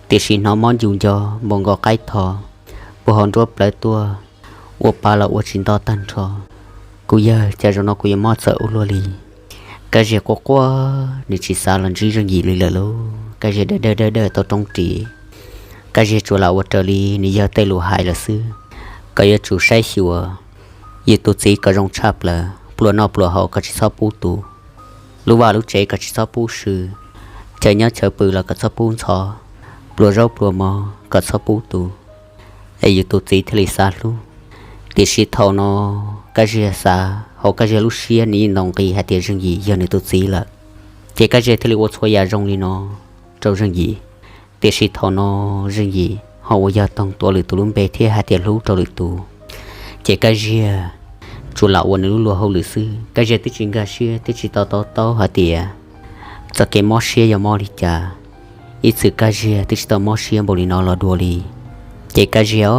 tiam sis hnov mob ncu nco npaum nkaus qaib tho, puag hauv nruab plawv tuaj, ua pa los ua tsis nto tag nrho. Kuv yawg, cas zaum no kuv yuav mob txawv ua luaj li. Kab Ziag quaj quaj, nws tsis xav los ntsib Zeej Yim li lawm lauj. Kab Ziag dawb dawb dawb dawb tau roob ris, Kab Ziag tsuas lam ua raws li nws yawg tej lus hais lawm xwb, kom yuav tsum saib xyuas yus tus txiv kom zoo tshaj plaws, pluas noj pluas haus kom tsis txhob pub tu, lub vaj lub tsev kom tsis txhob pub sw, chaw nyob chaw pw los kom txhob pub ntxhov, pluas zaub pluas mov kom txhob pub tu, es yus tus txiv thiaj li xav hlub. Tiam sis thaum no Kab Ziag xav hauv Kab Ziag lub siab, nws yeej ntaus nqi hais tias Zeej Yim yog nws tus txiv lawm, ces Kab Ziag thiaj li ua txhua yam zoo li no rau Zeej Yim. Tiam sis thaum no Zeej Yim ho ua yog toog tuav lwm tus lub npe thiab hais tias hlub rau lwm tus, ces Kab Ziag tsuas lam ua nws lub luag hauj lwm xwb. Kab Ziag twb tsis nkag siab, twb tsis tau to taub hais tias txoj kev mob siab yog mob li cas. Ib txwm Kab Ziag twb tsis tau mob siab npaum li no los dua li. Ces Kab Ziag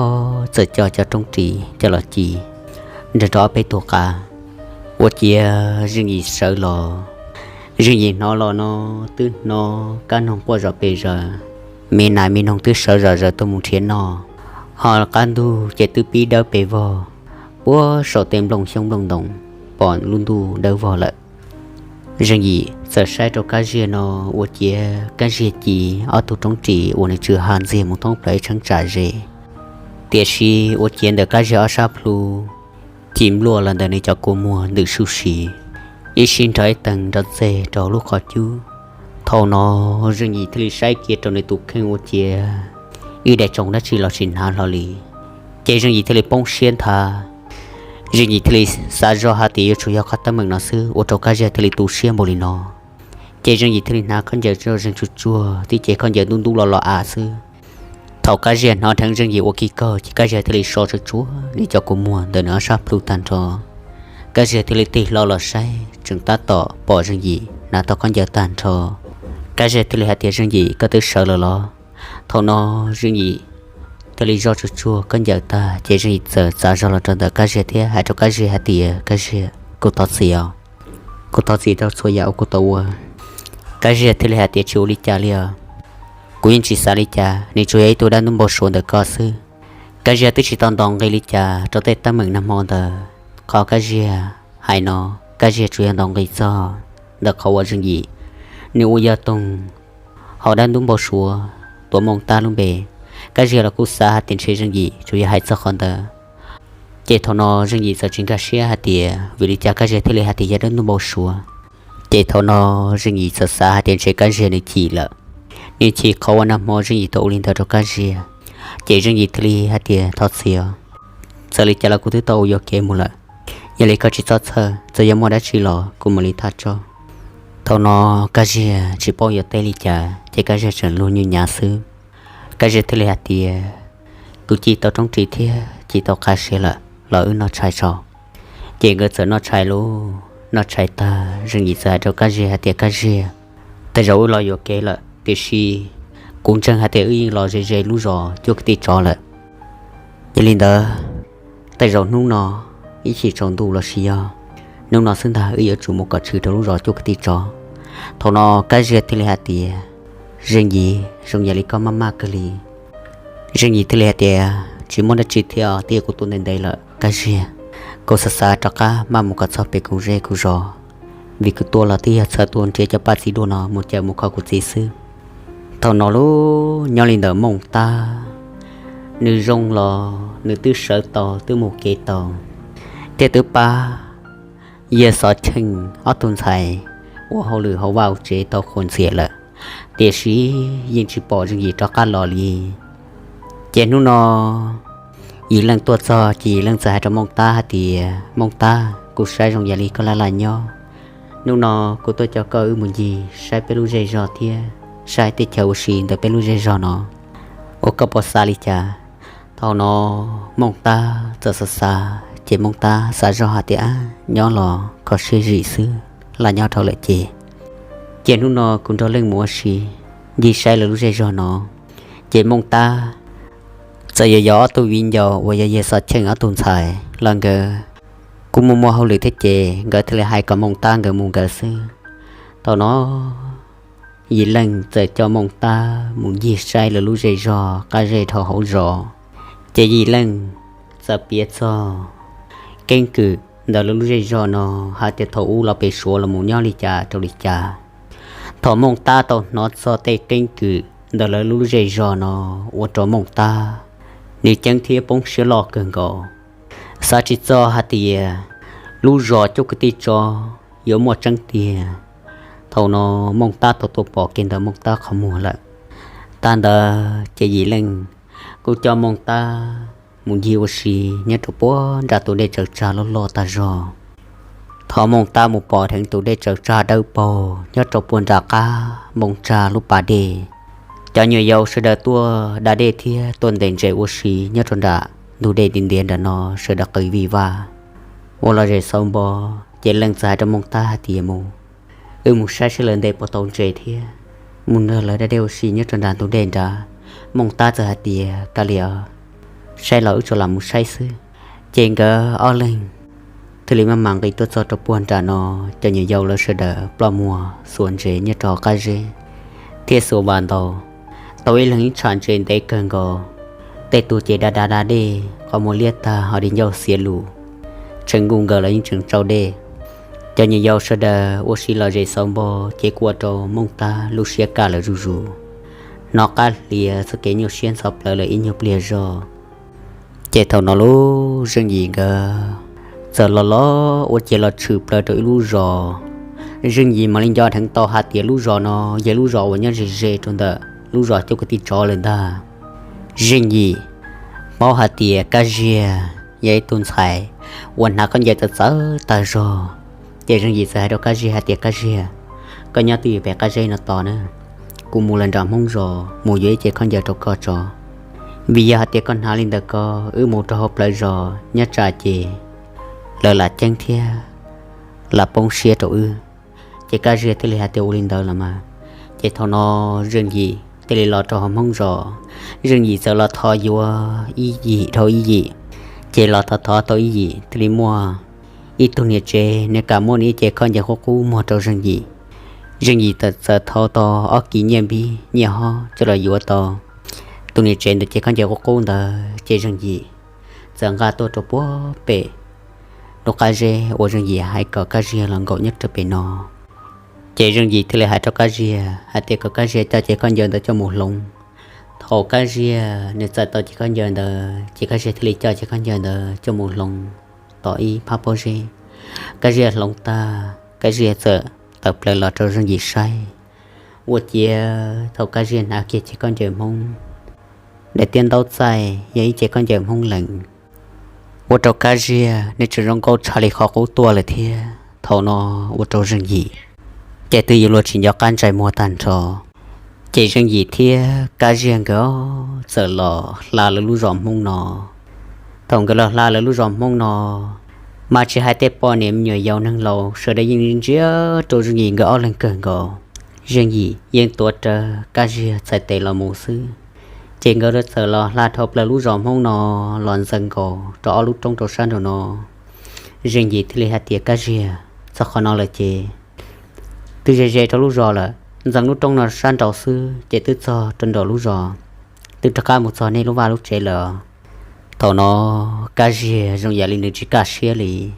txawm coj cov roob ris coj los ci nrog rau ob peb tug qav, ua ciav Zeej Yim sawv los. Zeej Yim hnov los no twb hnov kab noog quaj zom pes zaws, me nas me noog twb sawv zom zaws tuaj mus nrhiav noj, ho qab ntug ces twb pib dawb pes vog, puag saum tej nplooj xyoob nplooj ntoos pom lub ntuj dawb vog lawm. Zeej Yim txawm saib rau Kab Ziag no, ua ciav Kab Ziag ci ob tug roob ris uas nws tsw ha ntxiag mus thoob plaws ib tsheeb tsam ze. Tiam sis ua ciav ntawm Kab Ziag ob sab plhu ci npluaj los ntawm nws cov kua muag ntws suj si, ib sij nrog ib teeg nrov ntxeg rau lub qhov cub. Thaum no Zeej Yim thiaj li saib kiag rau nws tus kheej ua ciav ib daim tsoos dab tsi los tsis hnav hlo li. Ces Zeej Yim thiaj li poob siab nthav. Zeej Yim thiaj li xav zog hais tias yuav tsum yog qhov teeb meem no xwb ua rau Kab Ziag thiaj li tu siab npaum li no. Ces Zeej Yim thiaj li hnav khaub ncaws tso zeeg tsuag tsuag, tib ce khaub ncaws ntub ntub los los av xwb. Thaum Kab Ziag hnov dheev Zeej Yim ua kiag kaug ces Kab Ziag thiaj li so tsuag tsuag nws cov kua muag ntawm nws ob sab plhu tag nrho. Kab Ziag thiaj li tig hlo los saib, tseem tab tom pom Zeej Yim hnav tau khaub ncaws tag nrho. Kab Ziag thiaj li hais tias, Zeej Yim, koj twb sawv lawm los? Thaum no Zeej Yim thiaj li zoj tsuag tsuag khaub ncaws tag ces Zeej Yim txawm txav zog los rau ntawm Kab Ziag thiab hais rau Kab Ziag hais tias, Kab Ziag, kuv thov txim os, kuv thov txim rau txhua yam uas kuv tau ua. Kab Ziag thiaj li hais tias, Tsis ua li cas li os, kuv yeej tsis xav li cas, nws tsuas yog ib tug dab ntub npau suav ntawm koj xwb. Kab Ziag twb tsis tau ntaus nqi li cas rau tej teeb meem nag hmo ntawd. Qhov Kab Ziag hais no, Kab Ziag tsuas yog ntaus nqi txog ntawm qhov uas Zeej Yim nws ua yog toog hau dab ntub npau suav tuav Mooj Tab lub npe. Kab Ziag los kuj xav hais tias ntshe Zeej Yim tsuas yog hais txog qhov ntawd. Ces thaum no Zeej Yim txawm tsis nkag siab hais tias vim li cas Kab Ziag thiaj li hais tias yog dab ntub npau suav. Ces thaum no Zeej Yim txawm xav hais tias ntshe Kab Ziag nws chim lawm, nws chim qhov uas nag hmo Zeej Yim tau ua li ntawd rau Kab Ziag. Ces Zeej Yim thiaj li hais tias, Thov txim os, txawm li cas los kuv twb tau ua yuam kev mus lawm. Yog li koj tsis txhob txhawj, txawm yuav muaj dab tsi los kuv mam li thaj tso. Thaum no Kab Ziag tsis paub yuav teb li cas ces Kab Ziag tseem luag nyuj nyav xwb. Kab Ziag thiaj li hais tias, Kuv ci tau roob ris thiab ci tau qhav siav lawm, los wb noj tshais tso. Ces nkawd txawm noj tshais lauj. Noj tshais tag Zeej Yim txawm hais rau Kab Ziag hais tias, Kab Ziag, tej zaum wb los yuam kev lawm, tiam sis kuv ntseeg hais tias wb yeej los ze ze lub zos cuaj kwv tij tsov lawm. Yog li ntawd, tej zaum hnub no ib chim tsaus ntuj los sis yog hnub no xwb ntag wb yuav tsum mus kom tshwm rau lub zos cuaj kwv tij tsov. Thaum no Kab Ziag thiaj li hais tias, Zeej Yim, zoo yam li koj maj maj kawg li. Zeej Yim thiaj li hais tias, Tsis muaj dab tsi thiab os, twb yog kuv tuaj ntev ntev lawm Kab Ziag. Kuv xav xav rov qab maj mus kom txog pem kuv zej kuv zos, vim kuv tuaj los twb yog txhawj tuaj nrhiav cov paj txiv duaj no mus cawm mus kho kuv txiv xwb. Thaum no lauj, nyob li ntawm Mooj Tab, nws zoo los nws twb sawv tau, twb mus kev tau, thiab twb pab Yawg Xov Cheej ob tug ntxhais ua hauj lwm hauv vaj hauv tsev tau qhuas ntxias lawm, tiam sis yeej tsis pom Zeej Yim rov qab los li. Ces hnub no Yim Leej tuaj txog ces Yim Leej txawm hais rau Mooj Tab hais tias, Mooj Tab, kuv saib zoo yam li koj laj laj nyob. Hnub no kuv tuaj coj koj wb mus ncig saib peb lub zej zog thiab saib teb chaws ua si ntawm peb lub zej zog no, ua koj puas xav li cas? Thaum no Mooj Tab txawm xav xav ces Mooj Tab xav zoj hais tias, Ab, nyob los kho siab zim xwb, laj nyob dhau lawm ces Ces hnub no kuv nrog leej mus ua si ncig saib lawv lub zej zog no. Ces Mooj Tab txawm yog yog ob tug viv ncaus uas yog Yawg Xov Cheej ob tug ntxhais los nkawd kuj muaj muaj hauj lwm thiab ces nkawd thiaj li hais kom Mooj Tab nkawd mus nkawd xwb. Thaum no Yim Leej txawm coj Mooj Tab mus ncig saib lawv lub zej zog qab zej dhau hauv zos. Ces Yim Leej txawm piav txog keeb kwm ntawm lawv lub zej zog no hais tias thaum ub los pem Suav los mus nyob li cas rau li cas. Thaum Mooj Tab tau hnov txog tej keeb kwm ntawm lawv lub zej zog no ua rau Mooj Tab nws ceeb thiab poob siab loj kawg nkaus, xav tsis txog hais tias lub zos Cub Kwv Tij Tsov yuav muaj tseeb tiag. Thaum no Mooj Tab tau tuaj pom kiag ntawm Mooj Tab qhov muag lawm. Tag ntawd ces Yim Leej kuj coj Mooj Tab mus ncig ua si nyob rau puag nram tus dej tsaws tsag loj loj tag zog. Thaum Mooj Tab mus pom dheev tus dej tsaws tsag dawb paug nyob rau puag nram qab npoo tsag lub pas dej, cov nyuam yaus sawv daws tuaj da dej thiab tuaj ntes ntses ua si nyob rau nram ntug dej ntiav ntiav nram no sawv daws qw vij vaj. Ua los zem xauv npo, ces Leej txawm hais rau Mooj Tab hais tias mus, wb mus saib seb lawv ntes puas tau ntses thiab mus nrog lawv da dej ua si nyob rau nram ntug dej nrad. Mooj Tab txawm hais tias kawg li os, saib los wb tsuas lam mus saib xwb. Ces nkawd ob leeg thiaj li maj mam nqis tuaj txog rau puag nram no, cov nyuam yaus lawv sawv daws ploj muag xuas ntses nyob rau qab zeb thiab xuas vas ntaus, tau ib leeg ib tsham ntses ntev kawg nkaus. Tej tug ces da da da dej qhov muag liab tag ho di ncauj xiav lus, tseem nkuj nkaws los yeej tseem tsau dej. Cov nyuam yaus sawv daws ua si los zem xauv npo, ces kuj ua rau Mooj Tab lub siab kaj lawm zuj zus, hnov qab hlias txoj kev nyuaj siab ntxhov plawv lawm ib nyuag pliag zog. Ces thaum no lub Zeej Yim nkawd txawm los los ua ciav los tshwm plaws rau ib lub zos. Zeej Yim mam li nco dheev tau hais tias lub zos no yog lub zos uas nyob ze ze rau ntawm lub zos Cub Kwv Tij Tsov lawm ntag. Zeej Yim paub hais tias Kab Ziag yog ib tug ntxhais uas hnav khaub ncaws txawv txawv tag zog. Ces Zeej Yim txawm hais rau Kab Ziag hais tias, Kab Ziag, koj nyob twj ywm pem qab zeb no tos na, kuv mus lawm nram Hmoob zos mus yuav ib ce khaub ncaws rau koj tso. Vim yog hais tias koj hnav li ntawd ko, wb mus rau hauv plawv zos nyob tsam ces lawv lam ceeb thiab lam poob siab rau wb. Ces Kab Ziag thiaj li hais tias, Ua li ntawd los mas. Ces thaum no Zeej Yim thiaj li los rau hauv Hmoob zos. Zeej Yim txawm los thov yuav ib yim dhau ib yim, ces los thov thov tau ib yim thiaj li muaj ib tug niam tsev nws kam muab nws ib ce khaub ncaws qub qub muag rau Zeej Yim. Zeej Yim txawm thau tau ob kis nyiaj npib nyiaj hob coj los yuav tau tus niam tsev ntawd ce khaub ncaws qub qub ntawd, ces Zeej Yim txawm nqa tuaj rau puag pem lub qab zeb uas Zeej Yim hais kom Kab Ziag los nkaum nyob rau pem no. Ces Zeej Yim thiaj li hais rau Kab Ziag hais tias kom Kab Ziag coj ce khaub ncaws ntawd coj mus hloov. Thaum Kab Ziag nws txawm tau ce khaub ncaws ntawd, ces Kab Ziag thiaj li coj ce khaub ncaws ntawd coj mus hloov tom ib phab pob zeb. Kab Ziag hloov tag, Kab Ziag txawm tawm plaws los rau Zeej Yim saib. Ua ciav thaum Kab Ziag hnav kiag ce khaub ncaws Hmoob, daim tiab ntaub txaij yog ib ce khaub ncaws Hmoob lees, ua rau Kab Ziag nws tseem zoo nkauj tshaj li qhov qub tuaj lawm thiab. Thaum no ua rau Zeej Yim ces twb yuav luag tsis nco qab ntsais muag tag nrho. Ces Zeej Yim thiab Kab Ziag nkawd txawm los hla lawv lub zos Hmoob no. Thaum nkawd los hla lawv lub zos Hmoob no, mas tsis hais tej poj niam me nyuam yaus neeg laus sawv daws yeej ntsia rau Zeej Yim nkawd ob leeg kawg nkaus. Zeej Yim yeej tuav rawv Kab Ziag txhais tes los mus xwb. Ces nkawd txawm los hla dhau plaws lub zos Hmoob no los ntxeev nkaus rau ob lub roob rau sab nraum no. Zeej Yim thiaj li hais tias, Kab Ziag, txog qhov no lawm ces twb ze ze rau lub zos lawm, ntxeev lub roob no sab nraud xwb ces twb txog rau nraum lub zos, twb rov qab mus txog nej lub vaj lub tsev lawm. Thaum no Kab Ziag zoo yam li nws tsis kaj siab li.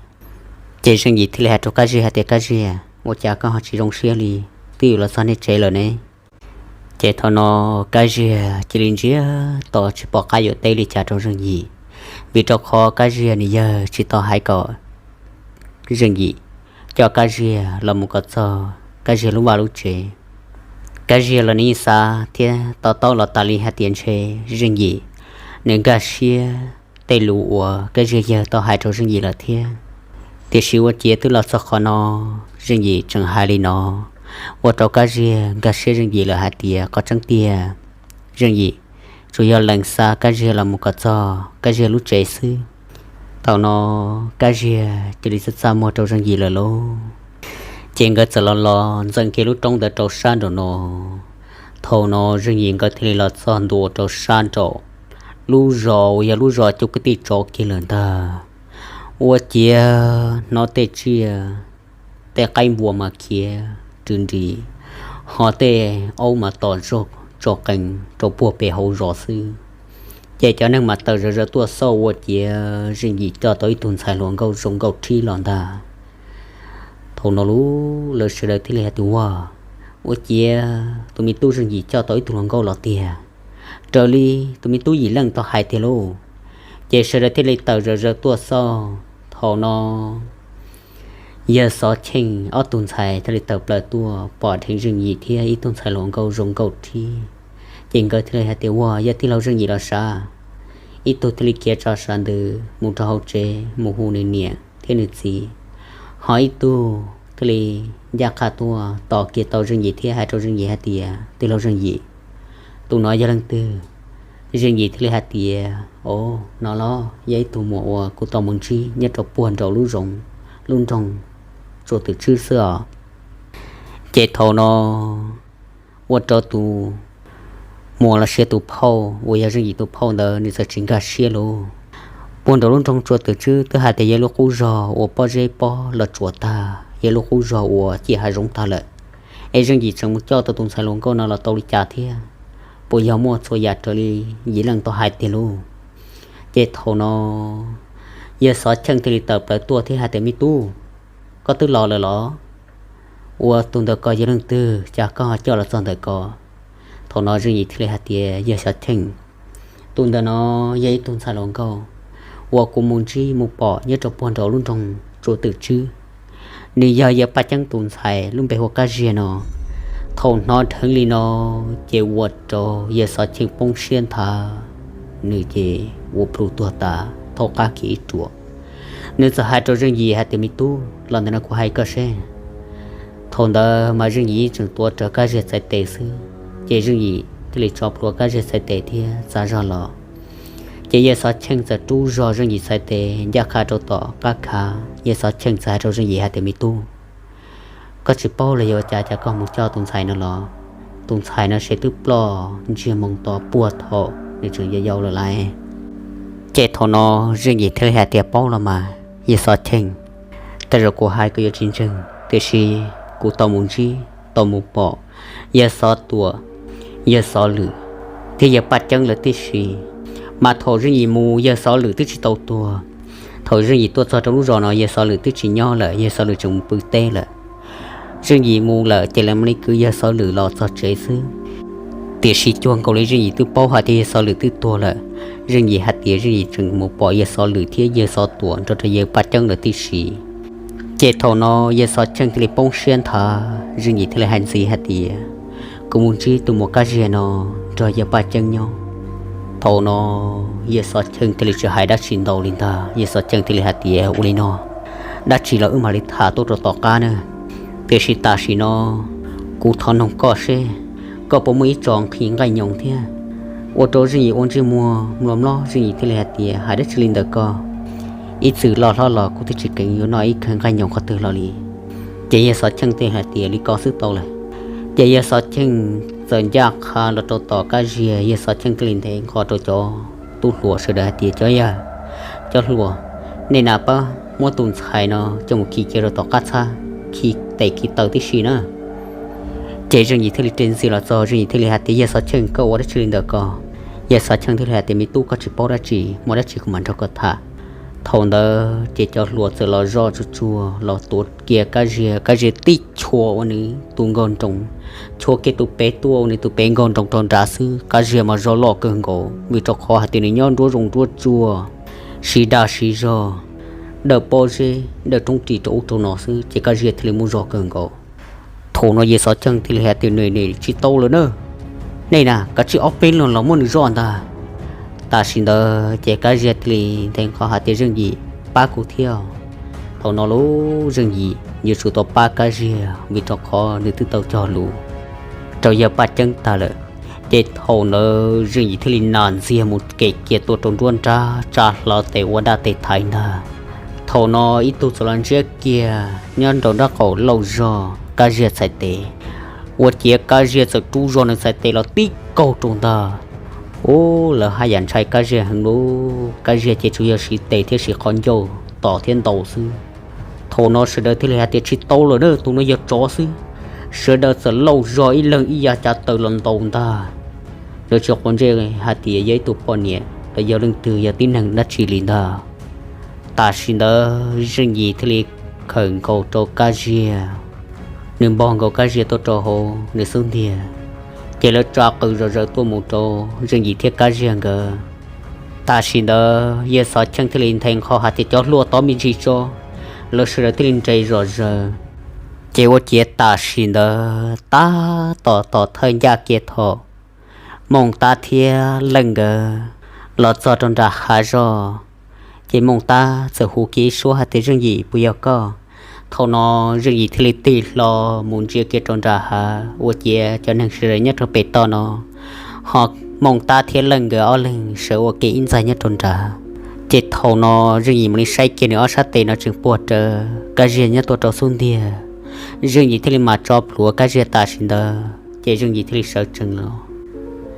Ces Zeej Yim thiaj li hais rau Kab Ziag hais tias, Kab Ziag, ua cas koj ho tsis zoo siab li? Twb yuav los txog nej tsev lawm ne. Ces thaum no Kab Ziag cia li ntsiag to tsis pom qab yuav teb li cas rau Zeej Yim, vim rau qhov Kab Ziag nws yawg tsis tau hais kom Zeej Yim coj Kab Ziag los mus kom txog Kab Ziag lub vaj lub tsev. Kab Ziag los nws yeej xav thiab to taub los tas li hais tias ntshe Zeej Yim nws nkag siab tej lus uas Kab Ziag yawg tau hais rau Zeej Yim lawm thiab. Tiam sis ua ciav twb los txog qhov no, Zeej Yim tseem hais li no, ua rau Kab Ziag nkag siab Zeej Yim lawm hais tias qhov tseeb tiag, Zeej Yim tsuas yog lees xa Kab Ziag los mus kom txog Kab Ziag lub tsev xwb. Thaum no Kab Ziag cia li txaj txaj muag rau Zeej Yim lawm lauj. Ces nkawd txawm los los ntxeev kiag lub roob ntawd rau sab nraum no. Thaum no Zeej Yim nkawd thiaj li los txog ntua rau sab nraum lub zos uas yog lub zos cov kwv tij tsov kiag lawm ntag. Ua ciav hnov tej tsiaj, tej qaib npua mas khiav rwm nris, ho tej aub mas tom zog tso qees rau puag pem hauv zos xwb. Ces cov neeg mas tawm zom zaws tuaj xauj ua ciav Zeej Yim coj tau ib tug ntxhais hluas nkauj zoo nkauj rhib los ntag. Thaum no lub lawv sawv daws thiaj li hais tias, Ua, ua ciav tus me tub Zeej Yim coj tau ib tug hluas nkauj los tiag, raws li tus me tub Yim Leej tau hais tiag lauj. Ces sawv daws thiaj li tawm zom zaws tuaj xauj. Thaum no yawg Xov Cheej ob tug ntxhais thiaj li tawm plaws tuaj pom dheev Zeej Yim thiab ib tug ntxhais hluas nkauj zoo nkauj thiab. Ces nkawd thiaj li hais tias, Ua, yog tij laug Zeej Yim los sav? Ib tug thiaj li khiav tso sav ntws mus rau hauv tsev mus hu nws niam thiab nws txiv, ho ib tug thiaj li ncaj qha tuaj tos kiag tau Zeej Yim thiab hais rau Zeej Yim hais tias, Tij laug Zeej Yim, tus no yog leej twg? Zeej Yim thiaj li hais tias, Au, no los yog ib tug muam uas kuv tau mus ntsib nyob rau puag nraum lub zoov, lub nroog Tsua Twm Tswb xwb os. Ces thaum no ua rau tus muam los sis tus phauj uas yog Zeej Yim tus phauj ntawd nws txawm tsis nkag siab lauj. Puag nraum lub nroog Tsua Twm Tswb twb hais tias yog lub qub zog uas pob zeb pob los tsuas tag, yog lub qub zog uas ciam hav zoov tag lawm, es Zeej Yim tseem mus coj tau tus ntxhais hluas nkauj no los tau li cas thiab? Puas yog muaj txhua yam raws li Yim Leej tau hais tiag lauj? Ces thaum no yawg Xov Cheej thiaj li tawm plaws tuaj thiab hais tias, Me tub, koj twb los lawm los? Ua, tus ntawd ko yog leej twg, cas koj ho coj los txog ntawm ko? Thaum no Zeej Yim thiaj li hais tias, Yawg Xov Cheej, tus ntawm no yog ib tug ntxhais hluas nkauj uas kuv mus ntsib mus pom nyob rau puag nraum lub nroog Tsua Twm Tswb. Nws yog yawg Paj Ceeb tus ntxhais lub npe hu ua Kab Ziag no. Thaum hnov dheev li no ces ua rau yawg Xov Cheej poob siab nthav, nws ces ua plhu tuag tas thaub qab kiag ib ruam. Nws txawm hais rau Zeej Yim hais tias, Me tub, los ntawm no kuv hais koj seb. Thaum ntawd mas Zeej Yim tseem tuav rawv Kab Ziag txhais tes xwb, ces Zeej Yim thiaj li tso plhuav Kab Ziag txhais tes thiab txav zog los. Ces yawg Xov Cheej txawm rub zog Zeej Yim txhais tes ncaj qha rau tom qab khav, yawg Xov Cheej txawm hais rau Zeej Yim hais tias, Me tub, koj tsis paub los yog ua cas cas koj mus coj tus ntxhais no los? Tus ntxhais no seb twb ploj ntsiag moo to puag thaum nws tseem yau yau lawm lauj. Ces thaum no Zeej Yim thiaj li hais tias, Paub los mas yawg Xov Cheej, tej zaum kuv hais koj yuav tsis ntseeg, tiam sis kuv tau mus ntsib tau mus pom yawg Xov Tuam, yawg Xov Lwm thiab yawg Paj Ceeb lawm tib si. Mas thaum Zeej Yim mus yawg Xov Lwm twb tsis tau tuag. Thaum Zeej Yim tuaj txog rau lub zos no yawg Xov Lwm twb tsis nyob lawm, yawg Xov Lwm tseem mus pw teb lawm. Zeej Yim mus lawm ces lawv mam li kwv yawg Xov Lwm los txog tsev xwb. Tiam sis cuag nkaus li Zeej Yim twb paub hais tias yawg Xov Lwm twb tuag lawm, Zeej Yim hais tias Zeej Yim tseem mus pom yawg Xov Lwm thiab yawg Xov Tuam nrog rau yawg Paj Ceeb lawm tib si. Ces thaum no yawg Xov Cheej thiaj li poob siab nthav, Zeej Yim thiaj li hais ntxiv hais tias, Kuv mus ntsib tus muam Kab Ziag no nrog yawg Paj Ceeb nyob. Thaum no yawg Xov Cheej thiaj li tsis hais dab tsi ntau li ntag, yawg Xov Cheej thiaj li hais tias, Ua li no, dab tsi los wb mam li tham tuaj rau tom qab na. Tiam sis tam sim no kuv thov noog koj seb, koj puas muaj ib tso nqhis nqaij nyoos thiab? Ua rau Zeej Yim ua ntsej muag mlom mlob, Zeej Yim thiaj li hais tias, Hais dab tsi li ntawm ko? Ib txwm loj hlob los kuv twb tsis kheev yuav noj ib khawv nqaij nyoos qhov twg los li. Ces yawg Xov Cheej thiaj hais tias, Li ko xwb tau lawm. Ces yawg Xov Cheej txawm ncaj qha los rau tom Kab Ziag, yawg Xov Cheej thiaj li nthe nqho rau cov tub hluas sawv daws hais tias, Cov yawg, cov hluas, nej na pab muab tus ntxhais no coj mus khi cia rau tom qab txhab, khi tes khi taw tib si na. Ces Zeej Yim thiaj li rov ntxhi los txog, Zeej Yim thiaj li hais tias, Yawg Xov Cheej, koj ua dab tsi li ntawm ko? Yawg Xov Cheej thiaj li hais tias, Me tub, koj tsis paub dab tsi, muaj dab tsi kuv mam nrog koj tham. Thaum ntawd ces cov hluas txawm los zoj tsuag tsuag los tuav kiag Kab Ziag, Kab Ziag tib chua ua nws tus nkauj nroos, chua kiag tus pem tuaj ua nws tus pem nkauj nroos rau nrad xwb. Kab Ziag mas zog loj kawg nkaus, vim rau qhov hais tias nws nyob nruab zoov nruab tsuag, siv dag siv zog, dawm pob zeb dawm roob ris rau ub rau no xwb, ces Kab Ziag thiaj li muaj zog kawg nkaus. Thaum no Yawg Xov Cheej thiaj li hais tias, Nej, nej tsis tau lawm na, nej na kav tsij ob peb leeg los muab nws zoj ntag. Tam sim ntawd ces Kab Ziag thiaj li nthe nqho hais tias, Zeej Yim, pab kuv thiab. Thaum no lub Zeej Yim yuav tsum tau pab Kab Ziag, vim rau qhov nws twb tau cog lus rau Yawg Paj Ceeb tag lawm. Ces thaum ntawd Zeej Yim thiaj li nas ntxiag mus kem kiag tuaj rau nruab nrab, tsa hlo tes ua dab tes thaiv ntag. Thaum no ib tug txawm los ntsiab kiag nyob nraum nraub qaum lauj zog Kab Ziag txhais tes, ua ciav Kab Ziag txawm rub zog nws txhais tes los tib kaug rau ntag. Ub, lawv haj yam ntshai Kab Ziag heev lub, Kab Ziag ces tsuas yog siv tes thiab siv qhov ncauj tom thiab ntaus xwb. Thaum no sawv daws thiaj li hais tias tsis tau lawm na, tus no yog tsov xwb. Sawv daws txawm lauj zog ib leeg ib yav cav taws los ntaus ntag. Lawv tsis quav ntsej hais tias yog ib tug poj niam los yog leej twg, yog tib neeg dab tsi li ntag. Tam sim ntawd Zeej Yim thiaj li khawm nkaus rau Kab Ziag, nws npog nkaus Kab Ziag tuaj rau hauv nws xub ntiag, ces lawv tsa qws zom zaws tuaj mus rau Zeej Yim thiab Kab Ziag nkawd. Tam sim ntawd Yawg Xov Cheej thiaj li nthe nqho hais tias cov hluas tod me ntsis tso, lawv sawv daws thiaj li nres zom zaws. Ces ua ciav tam sim ntawd tab tom tos thawj ncaj kiag thaum Mooj Tab thiab Leej nkawd los txog rau nram hav zog, ces Mooj Tab txawm hu kiag ib suab hais tias Zeej Yim, puas yog koj? Thaum no Zeej Yim thiaj li tig hlo mus ntsia kiag rau nram hav, ua ciav cov neeg sawv daws nyob rau pem toj no, ho Mooj Tab thiab Leej nkawd ob leeg sawv ua ke ib ntxaig nyob rau nrad. Ces thaum no Zeej Yim mam li saib kiag nws ob sab tes no tseem puag rawv Kab Ziag nyob tuaj rau xub ntiag. Zeej Yim thiaj li mam tso plhuav Kab Ziag tam sim ntawd, ces Zeej Yim thiaj li sawv tsees los.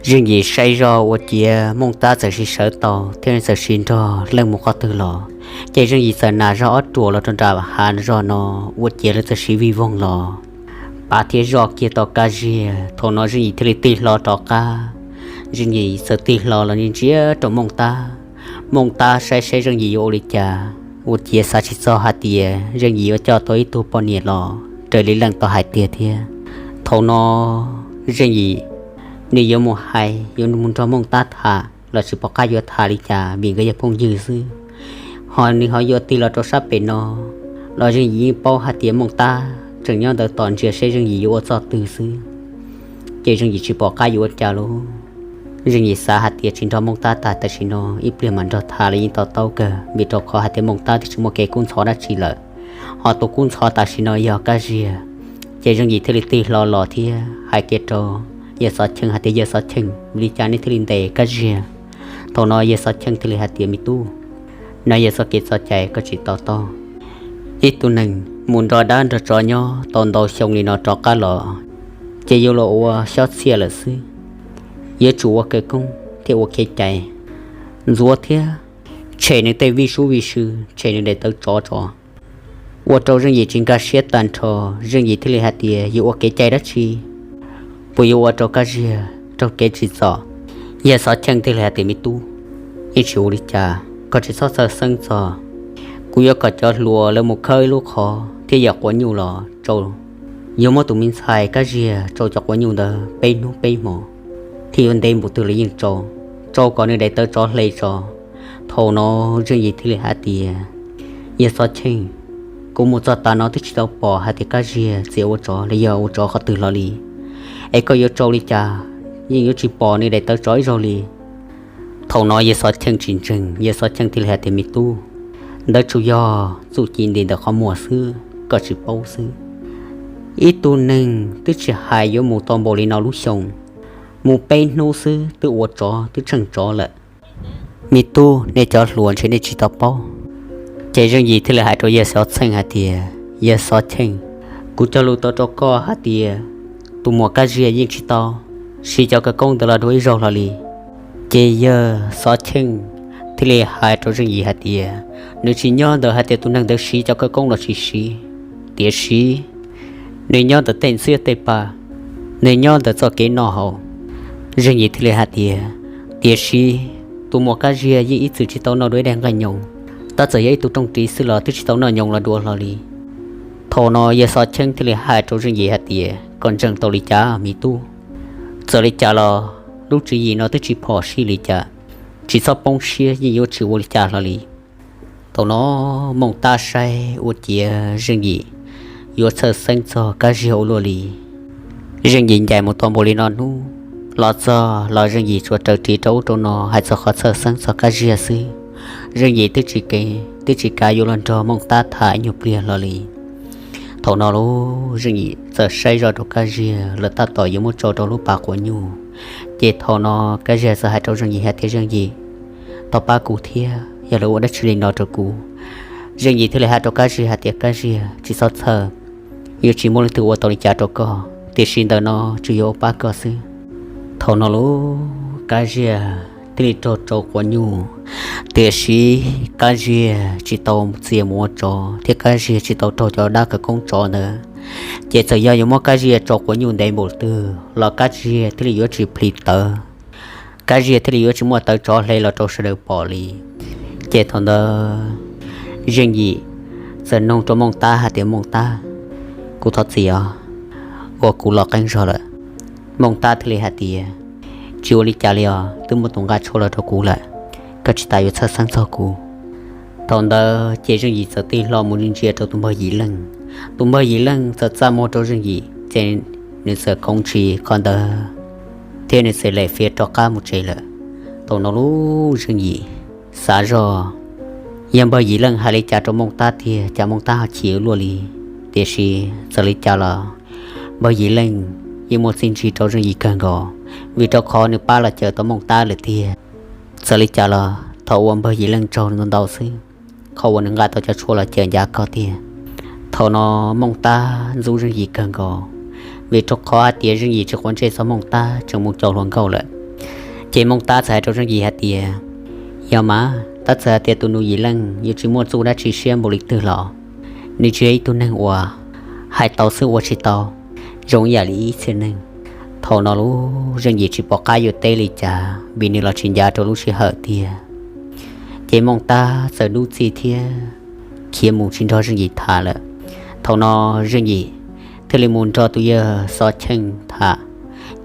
Zeej Yim saib zog ua ciav Mooj Tab txawm sis sawv tau thiab txawm sis nrog Leej mus qhov twg los. Ces Zeej Yim txawm nas zog ob ruam los rau nram hav zog no, ua ciav lawv txawm sis vij voog los pav thiab zoj kiag tau Kab Ziag. Thaum no Zeej Yim thiaj li tig hlo rov qab. Zeej Yim txawm tig hlo los ntsia rau Mooj Tab. Mooj Tab saib saib Zeej Yim yuav ua li cas, ua ciav xav tsis txog hais tias Zeej Yim yuav coj tau ib tug poj niam los raws li Leej tau hais tiag thiab. Thaum no Zeej Yim nws yuav mus hais, yuav mus nrog Mooj Tab tham los tsis pom qab yuav tham li cas vim nkawd yog phooj ywg xwb. Ho nws ho yuav tig los rau sab pem no los Zeej Yim yeej paub hais tias Mooj Tab tseem nyob ntawd tos ntsia seb Zeej Yim yuav ua txoj twg xwb. Ces Zeej Yim tsis pom qab yuav ua cas lauj. Zeej Yim xav hais tias tsis nrog Mooj Tab tham tam sim no, ib pliag mam nrog tham los yeej to taub kawg, vim rau qhov hais tias Mooj Tab twb tsis muaj kev kub ntxhov dab tsi lawm, ho tus kub ntxhov tam sim no yog Kab Ziag. Ces Zeej Yim thiaj li tig hlo los thiab hais kiag rau Yawg Xov Cheej hais tias, Yawg Xov Cheej, vim li cas nej thiaj li ntes Kab Ziag? Thaum no Yawg Xov Cheej thiaj li hais tias, Me tub, no yog txoj kev txoj cai, koj tsis to taub. Ib tug neeg mus nrog dab nrog tsov nyob tau ntau xyoo li no rov qab los, ces yuav los ua xyob txhiaj lawm xwb. Yuav tsum ua khawv koob thiab ua kev cai, ntxuav thiab tshem nws tej vij sub vij sw, tshem nws daim tawv tsov tso. Ua rau Zeej Yim tsis nkag siab tag nrho, Zeej Yim thiaj li hais tias, Yuav ua kev cai dab tsi? Puas yuav ua rau Kab Ziag raug kev tsim txom? Yawg Xov Cheej thiaj li hais tias, Me tub, yeej tsis ua li cas, koj tsis txhob txhawj xeeb txog. Kuv yuav kom cov hluas lawv mus khawb ib lub qhov thiab yam quav nyuj los tsau. Yuav muab tus me ntxhais Kab Ziag tsau cov quav nyuj ntawd peb hnub peb hmo, thiaj yuav ntev npaum twg los yeej tsau, tsau kom nws daim tawv tsov hle tso. Thaum no Zeej Yim thiaj li hais tias, Yawg Xov Cheej, kuv mus txog tav no twb tsis tau pom hais tias Kab Ziag txiav ua tsov los yog ua tsov qhov twg los li, es koj yuav tsau li cas yeej yuav tsis pom nws daim tawv tsov ib zaug li. Thaum no Yawg Xov Cheej tsis ntseeg, Yawg Xov Cheej thiaj li hais tias, Me tub, ntawd tsuas yog txuj ci nti ntawm qhov muag xwb, koj tsis paub xwb. Ib tug neeg twb tsis hais yuav mus tau npaum li no lub xyoo, mus peb hnub xwb twb ua tsov twb tsheej tsov lawm. Me tub, nej cov hluas ntshe nej tsis tau paub. Ces Zeej Yim thiaj li hais rau Yawg Xov Cheej hais tias, Yawg Xov Cheej, kuv cog lus tau rau koj hais tias tus muam Kab Ziag yeej tsis tau siv cov khawv koob ntawd los dua ib zaug hlo li. Ces Yawg Xov Cheej thiaj li hais rau Zeej Yim hais tias, nws tsis nyob ntawm hais tias tus neeg ntawd siv cov khawv koob los tsis siv, tiam sis nws nyob ntawm tej ntxhiab tej pa, nws nyob ntawm txoj kev noj haus. Zeej Yim thiaj li hais tias, tiam sis tus muam Kab Ziag yeej ib txwm tsis tau noj dua ib daig nqaij nyoos, tab txawm yog ib tug rooj ris xwb los twb tsis tau noj nyoos los dua hlo li. Thaum no Yawg Xov Cheej thiaj li hais rau Zeej Yim hais tias, koj ntseeg tau li cas me tub? Txawm li cas los lub tswv yim no twb tsis phom sij li cas, tsis txhob poob siab, yeej yuav tsis ua li cas hlo li. Thaum no Mooj Tab saib ua ciav Zeej Yim yuav txhawj xeeb txog Kab Ziag ua luaj li. Zeej Yim ncaim mus tau npaum li no hnub, los txog los Zeej Yim tsuas raws ris rau ub rau no hais txog qhov txhawj xeeb txog Kab Ziag xwb. Zeej Yim twb tsis ke, twb tsis kav yuav los nrog Mooj Tab tham ib nyuag pliag hlo li. Thaum no lauj, Zeej Yim txawm saib zoj rau Kab Ziag, lawv tab tom yuav muab tso rau lub pas quav nyuj. Ces thaum no Kab Ziag txawm hais rau Zeej Yim hais tias, Zeej Yim, thov pab kuv thiab, yog lawv ua dab tsi li no rau kuv, Zeej Yim thiaj li hais rau Kab Ziag hais tias, Kab Ziag, tsis txhob txhawj, yuav tsis muaj leej twg ua tau li cas rau koj, tiam sis ntawm no tsuas yog ua pab koj xwb. Thaum no lub Kab Ziag thiaj li raug tsov quav nyuj, tiam sis Kab Ziag tsis tau txia mus ua tsov thiab Kab Ziag tsis tau raug cov dab khawv koob tsov ntawd. Ces txawm yog yuav muab Kab Ziag tsov quav nyuj ntev npaum twg los Kab Ziag thiaj li yuav tsis plhis tawv, Kab Ziag thiaj li yuav tsis muaj tawv tsov hle los rau sawv daws pom li. Ces thaum ntawd Zeej Yim txawm nug rau Mooj Tab hais tias, Mooj Tab, kuv thov txim os, uas kuv los qeeb zog lawm. Mooj Tab thiaj li hais tias, Tsis ua li cas li os, twb muaj tus nqa tshuaj los rau kuv lawm, koj tsis tas yuav txhawj xeeb txog kuv. Thaum ntawd ces Zeej Yim txawm tig hlo mus ntsia rau tus npawg Yim Leej. Tus npawg Yim Leej txawm txaj muag rau Zeej Yim ces nws txawm khoov ntshis qhov ntawd thiab nws txawm lem fiav rov qab mus tsev lawm. Thaum no lub Zeej Yim xav zog, yog npawg Yim Leej hais li cas rau Mooj Tab tiag, cas Mooj Tab ho chim ua luaj li. Tiam sis txawm li cas los npawg Yim Leej yeej muaj txiaj ntsig rau Zeej Yim kawg nkaus, vim rau qhov nws pab los cawm tau Mooj Tab lawm tiag. Txawm li cas los thaum uas npawg Yim Leej tsaug ntau ntau xwb, qhov uas nws nqa tau cov tshuaj los cawm ncav koj tiag. Thaum no Mooj Tab ntxub Zeej Yim kawg nkaus, vim rau qhov hais tias Zeej Yim tsis quav ntsej txog Mooj Tab, tseem mus caum hluas nkauj lawm. Ces Mooj Tab txawm hais rau Zeej Yim hais tias, Yog mas, tab txawm hais tias tus nus Yim Leej yuav tsis muaj txuj dab tsi siab npaum li twg los nws tsis yog ib tug neeg uas hais tau xwb ua tsis tau, zoo ib yam li ib txhia neeg. Thaum no lub Zeej Yim tsis pom qab yuav teb li cas vim nws los tsis ncav rau lub sij hawm tiag. Ces Mooj Tab txawm dub txij thiab khiav mus tsis nrog Zeej Yim tham lawm. Thaum no Zeej Yim thiaj li mus nrog tus yawg Xov Cheej tham.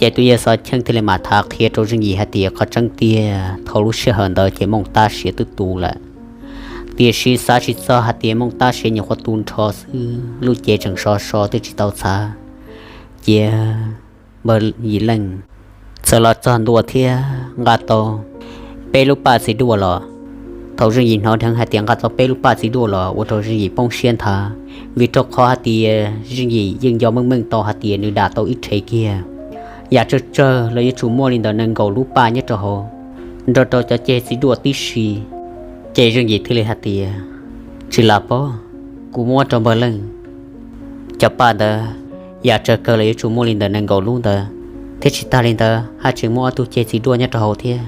Ces tus yawg Xov Cheej thiaj li mam tham qhia rau Zeej Yim hais tias qhov tseeb tiag thaum lub sij hawm ntawd ces Mooj Tab siav twb tu lawm, tiam sis xav tsis txog hais tias Mooj Tab siav nyuam qhuav tu nrho xwb, lub cev tseem sov so twb tsis tau txhav. Cia npawg Yim Leej txawm los txog ntua thiab nqa tau peb lub paj txiv duaj los. Thaum Zeej Yim hnov dheev hais tias nqa tau peb lub paj txiv duaj los ua rau Zeej Yim poob siab nthav, vim rau qhov hais tias Zeej Yim yeej nco meej meej tau hais tias nws dam tau ib rhev kiag, yam tsawg tsawg los yuav tsum muaj li ntawm nees nkaum lub paj nyob rau hauv, nrog rau cov ceg txiv duaj tib si. Ces Zeej Yim thiaj li hais tias, Tsis las pob, kuv muab rau npawg Leej cov paj ntawd, yam tsawg kawg los yuav tsum muaj li ntawm nees nkaum lub ntawd, thiab tsis tag li ntawd haj tseem muaj ob tug ceg txiv duaj nyob rau hauv thiab.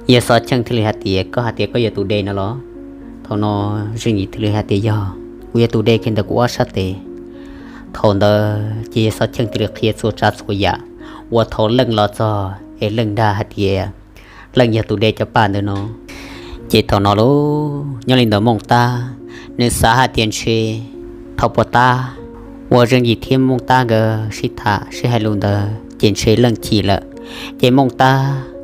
Yawg Xov Cheej thiaj li hais tias, Koj hais tias koj yog tus de no los? Thaum no Zeej Yim thiaj li hais tias, Yog, kuv yog tus de kiag ntawm kuv ob sab tes. Thaum ntawd ces yawg Xov Cheej thiaj li qhia txhua tsav txhua yam uas thaum Leej los txog es Leej dag hais tias Leej yog tus de cov paj ntawd no. Ces thaum no lauj, nyob li ntawd Mooj Tab, nws xav hais tias ntshe thaum puas tab uas Zeej Yim thiab Mooj Tab nkawd sib tham sib hais lus ntawd ces ntshe Leej chim lawm. Ces Mooj Tab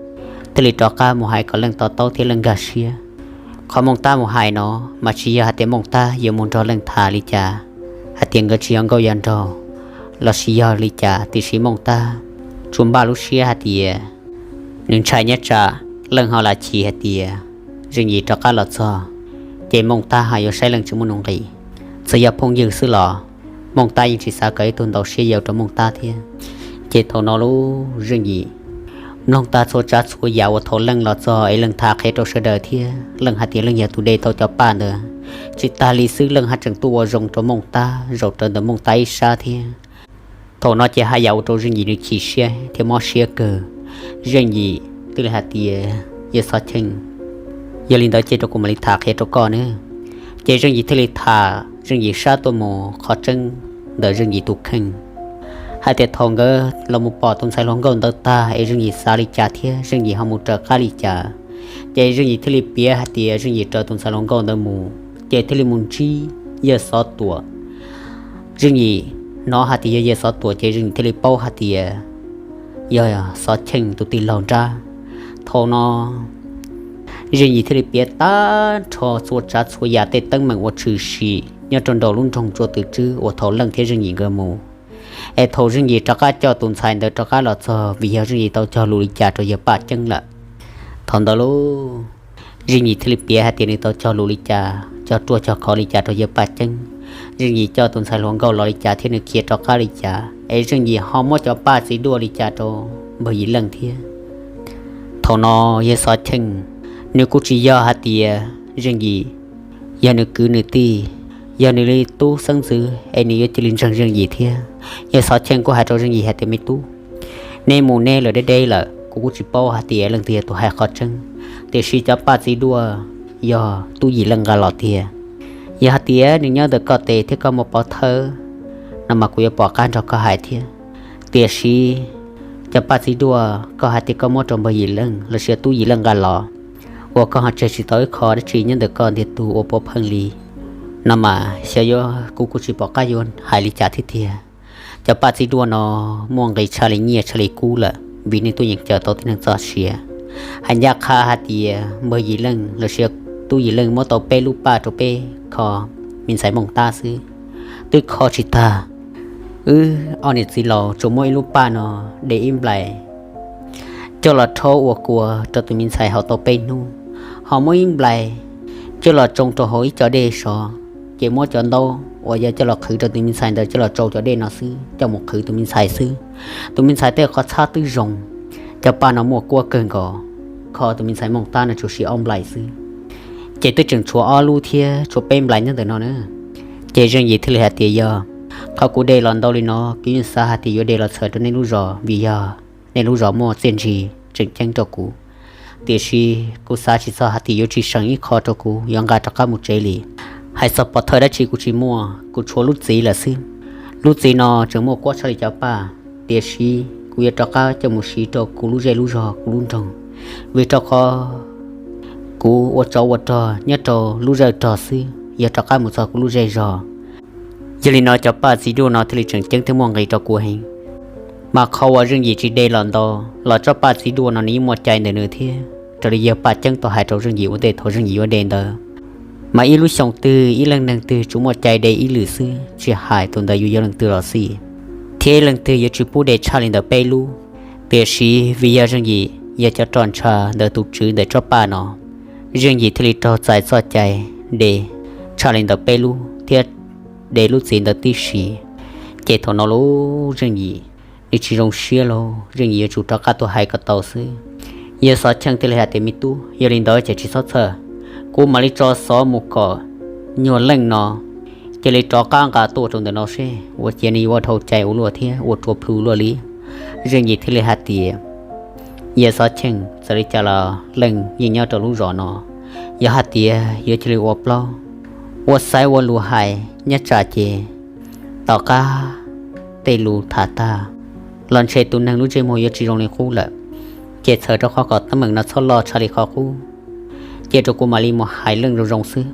thiaj li rov qab mus hais kom Leej to taub thiab Leej nkag siab. Qhov Mooj Tab mus hais no mas tsis yog hais tias Mooj Tab yuav mus nrog Leej tham li cas, hais tias nkawd tsis yog nkauj yog nraug, los sis yog li cas, tiam sis Mooj Tab tsuas npaj lub siab hais tias nws ntshai nyob tsam Leej ho lam chim hais tias Zeej Yim rov qab los txog, ces Mooj Tab ho yuav saib Leej tsis muaj nuj nqis. Txawm yog phooj ywg xwb los Mooj Tab yeej tsis xav kom ib tug ntau siab yau rau Mooj Tab thiab. Ces thaum no lauj, Zeej Yim mloog tag txhua tsav txhua yam uas thaum Leej los txog es Leej tham qhia rau sawv daws thiab Leej hais tias Leej yog tus de tau cov paj ntawd. Tsis tag li xwb Leej haj tseem tuaj ua zoo rau Mooj Tab zaum rawv ntawm Mooj Tab ib sab thiab. Thaum no ces haj yam ua rau Zeej Yim nws chim siab thiab mob siab kawg. Zeej Yim thiaj li hais tias, Yawg Xov Cheej, yog li ntawd ces rau kuv mam li tham qhia rau koj nawb. Ces Zeej Yim thiaj li tham Zeej Yim sab tuaj mus qhov tseeb ntawm Zeej Yim tus kheej, hais tias thaum nkawd los mus pom tus ntxhais hluas nkauj ntawd tag es Zeej Yim xav li cas thiab Zeej Yim ho mus raws qab li cas. Ces Zeej Yim thiaj li piav hais tias Zeej Yim raws tus ntxhais hluas nkauj ntawd mus, ces thiaj li mus ntsib Yawg Xov Tuam. Zeej Yim hnov hais tias yog Yawg Xov Tuam ces Zeej Yim thiaj li paub hais tias yog Xov Cheej tus tij laug nrab. Thaum no Zeej Yim thiaj li piav tag nrho txhua tsav txhua yam tej teeb meem uas tshwm sim nyob rau nraum lub nroog Tsua Twm Tswb uas thaum Leej thiab Zeej Yim nkawd mus, es thaum Zeej Yim rov qab coj tus ntxhais ntawd rov qab los txog vim yog Zeej Yim tau cog lus li cas rau yawg Paj Ceeb lawm. Thaum ntawd lauj, Zeej Yim thiaj li piav hais tias nws tau cog lus li cas, cog ruaj cog khov li cas rau yawg Paj Ceeb, Zeej Yim coj tus ntxhais hluas nkauj los li cas thiab nws khiav rov qab li cas, es Zeej Yim ho muab cov paj txiv duaj li cas rau npawg Yim Leej thiab. Thaum no yawg Xov Cheej, nws kuj tsis yog hais tias Zeej Yim yog nws kwv nws tij, yog nws li tub xeeb ntxwv es nws yuav cia li ntseeg Zeej Yim thiab. Yawg Xov Cheej kuj hais rau Zeej Yim hais tias, me tub, neb mus neb lawm deb deb lawm, kuv kuj tsis paub hais tias leej twg yog tus hais qhov tseeb, tiam sis cov paj txiv duaj yog Tub Yim Leej nqa los tiag. Yog hais tias nws nyob ntawm koj tes thiab koj muaj pov thawj no mas kuv yuav pom qab nrog koj hais thiab. Tiam sis cov paj txiv duaj koj hais tias koj muab rau npawg Yim Leej los sis Tub Yim Leej nqa los, uas koj ho tseg tsis tau ib qho dab tsi nyob ntawm koj ntiag tug ua puav pheej li no mas xyov yuav, kuv kuj tsis pom qab yuav hais li cas thiab tiag. Cov paj txiv duaj no muaj nqis tshaj li nyiaj tshaj li kub lawm, vim nej tuaj yeem cawm tau tib neeg txoj sia. Hais ncaj qha hais tias npawg Yim Leej los sis Tub Yim Leej muab tau peb lub paj rau peb kho me ntxhais Mooj Tab xwb, twb kho tsis tag. Wb ob niam txiv laus tsuas muab ib lub paj no de ib nplais coj los rhaub ua kua rau tus me ntxhais haus tau peb hnub, ho muab ib nplais coj los tsoo rau hauv ib co dej sov, ces muab cov ntaub uas yog coj los qhwv rau tus me ntxhais ntawd coj los tsoo cov dej no xwb, coj mus qhwv tus me ntxhais xwb. Tus me ntxhais tej qhov txhab twb zoo. Cov paj no muaj kuab kawg nkaus, kho tus me ntxhais Mooj Tab no tsuas siv ob nplais xwb, ces twb tseem tshuav ob lub thiab tshuav peb nplais nyob ntawm no na. Ces Zeej Yim thiaj li hais tias, yog qhov kuv de los ntau li no, kuv yeej xav hais tias yuav de los txhawm rau nej lub zos, vim yog nej lub zos muaj txiaj ntsig tseem ceeb rau kuv. Tiam sis kuv xav tsis txog hais tias yuav tsis seem ib qho rau kuv yuav nqa rov qab mus tsev li. Hais txog pov thawj dab tsi kuv tsis muaj, kuv tshuav lub txiv lawm xwb. Lub txiv no tseem muaj kuab tshaj li cov paj, tiam sis kuv yuav rov qab coj mus siv rau kuv lub zej lub zog kuv lub nroog, vim rau qhov kuv ua tsov ua rog nyob rau lub zej rog xwb, yog rov qab mus txog kuv lub zej zog. Yog li no cov paj txiv duaj no thiaj li tseem ceeb thiab muaj nqis rau kuv heev. Mas qhov uas Zeej Yim tsis de los ntau los tsob paj txiv duaj no nws yeej muaj cai ntawm nws thiab, raws li yawg Paj Ceeb tau hais rau Zeej Yim ua ntej thaum Zeej Yim yuav de ntawd, mas ib lub xyoo twg ib leej neeg twg tsuas muaj cai de ib lwm xwb, tsis hais tus ntawd yuav yog leej twg los xij, thiab ib leej twg yuav tsis pub de tshaj li ntawm peb lub. Tiam sis vim yog Zeej Yim yog cov roj ntsha ntawm tus tswv ntawm tsob paj no, Zeej Yim thiaj li raug txais txoj cai de tshaj li ntawm peb lub thiab de lub txiv ntawd tib si. Ces thaum no lub Zeej Yim nws tsis zoo siab lauj, Zeej Yim yuav tsum rov qab tuaj hais kom tau xwb. Yawg Xov Cheej thiaj li hais tias, me tub, yog li ntawd ces tsis txhob txhawj, kuv mam li tso xov mus kom nyuag Leej no cia li rov qab nqa tuaj rau ntawm no seb ua ciav nws yuav ua dhau cai ua luaj thiab ua rua plhu luaj li. Zeej Yim thiaj li hais tias, yawg Xov Cheej, txawm li cas los Leej yeej nyob rau lub zos no, yog hais tias yuav cia li ua plaub ua xaiv ua lus hais nyob tsam ces tom qab tej lus tham tag los ntshe tus neeg lub ntsej muag yuav tsis zoo li qub lawm. Ces txhawm rau qhov kom teeb meem no txhob loj tshaj li qhov qub, cia rau kuv mam li mus hais Leej zoo zoo xwb.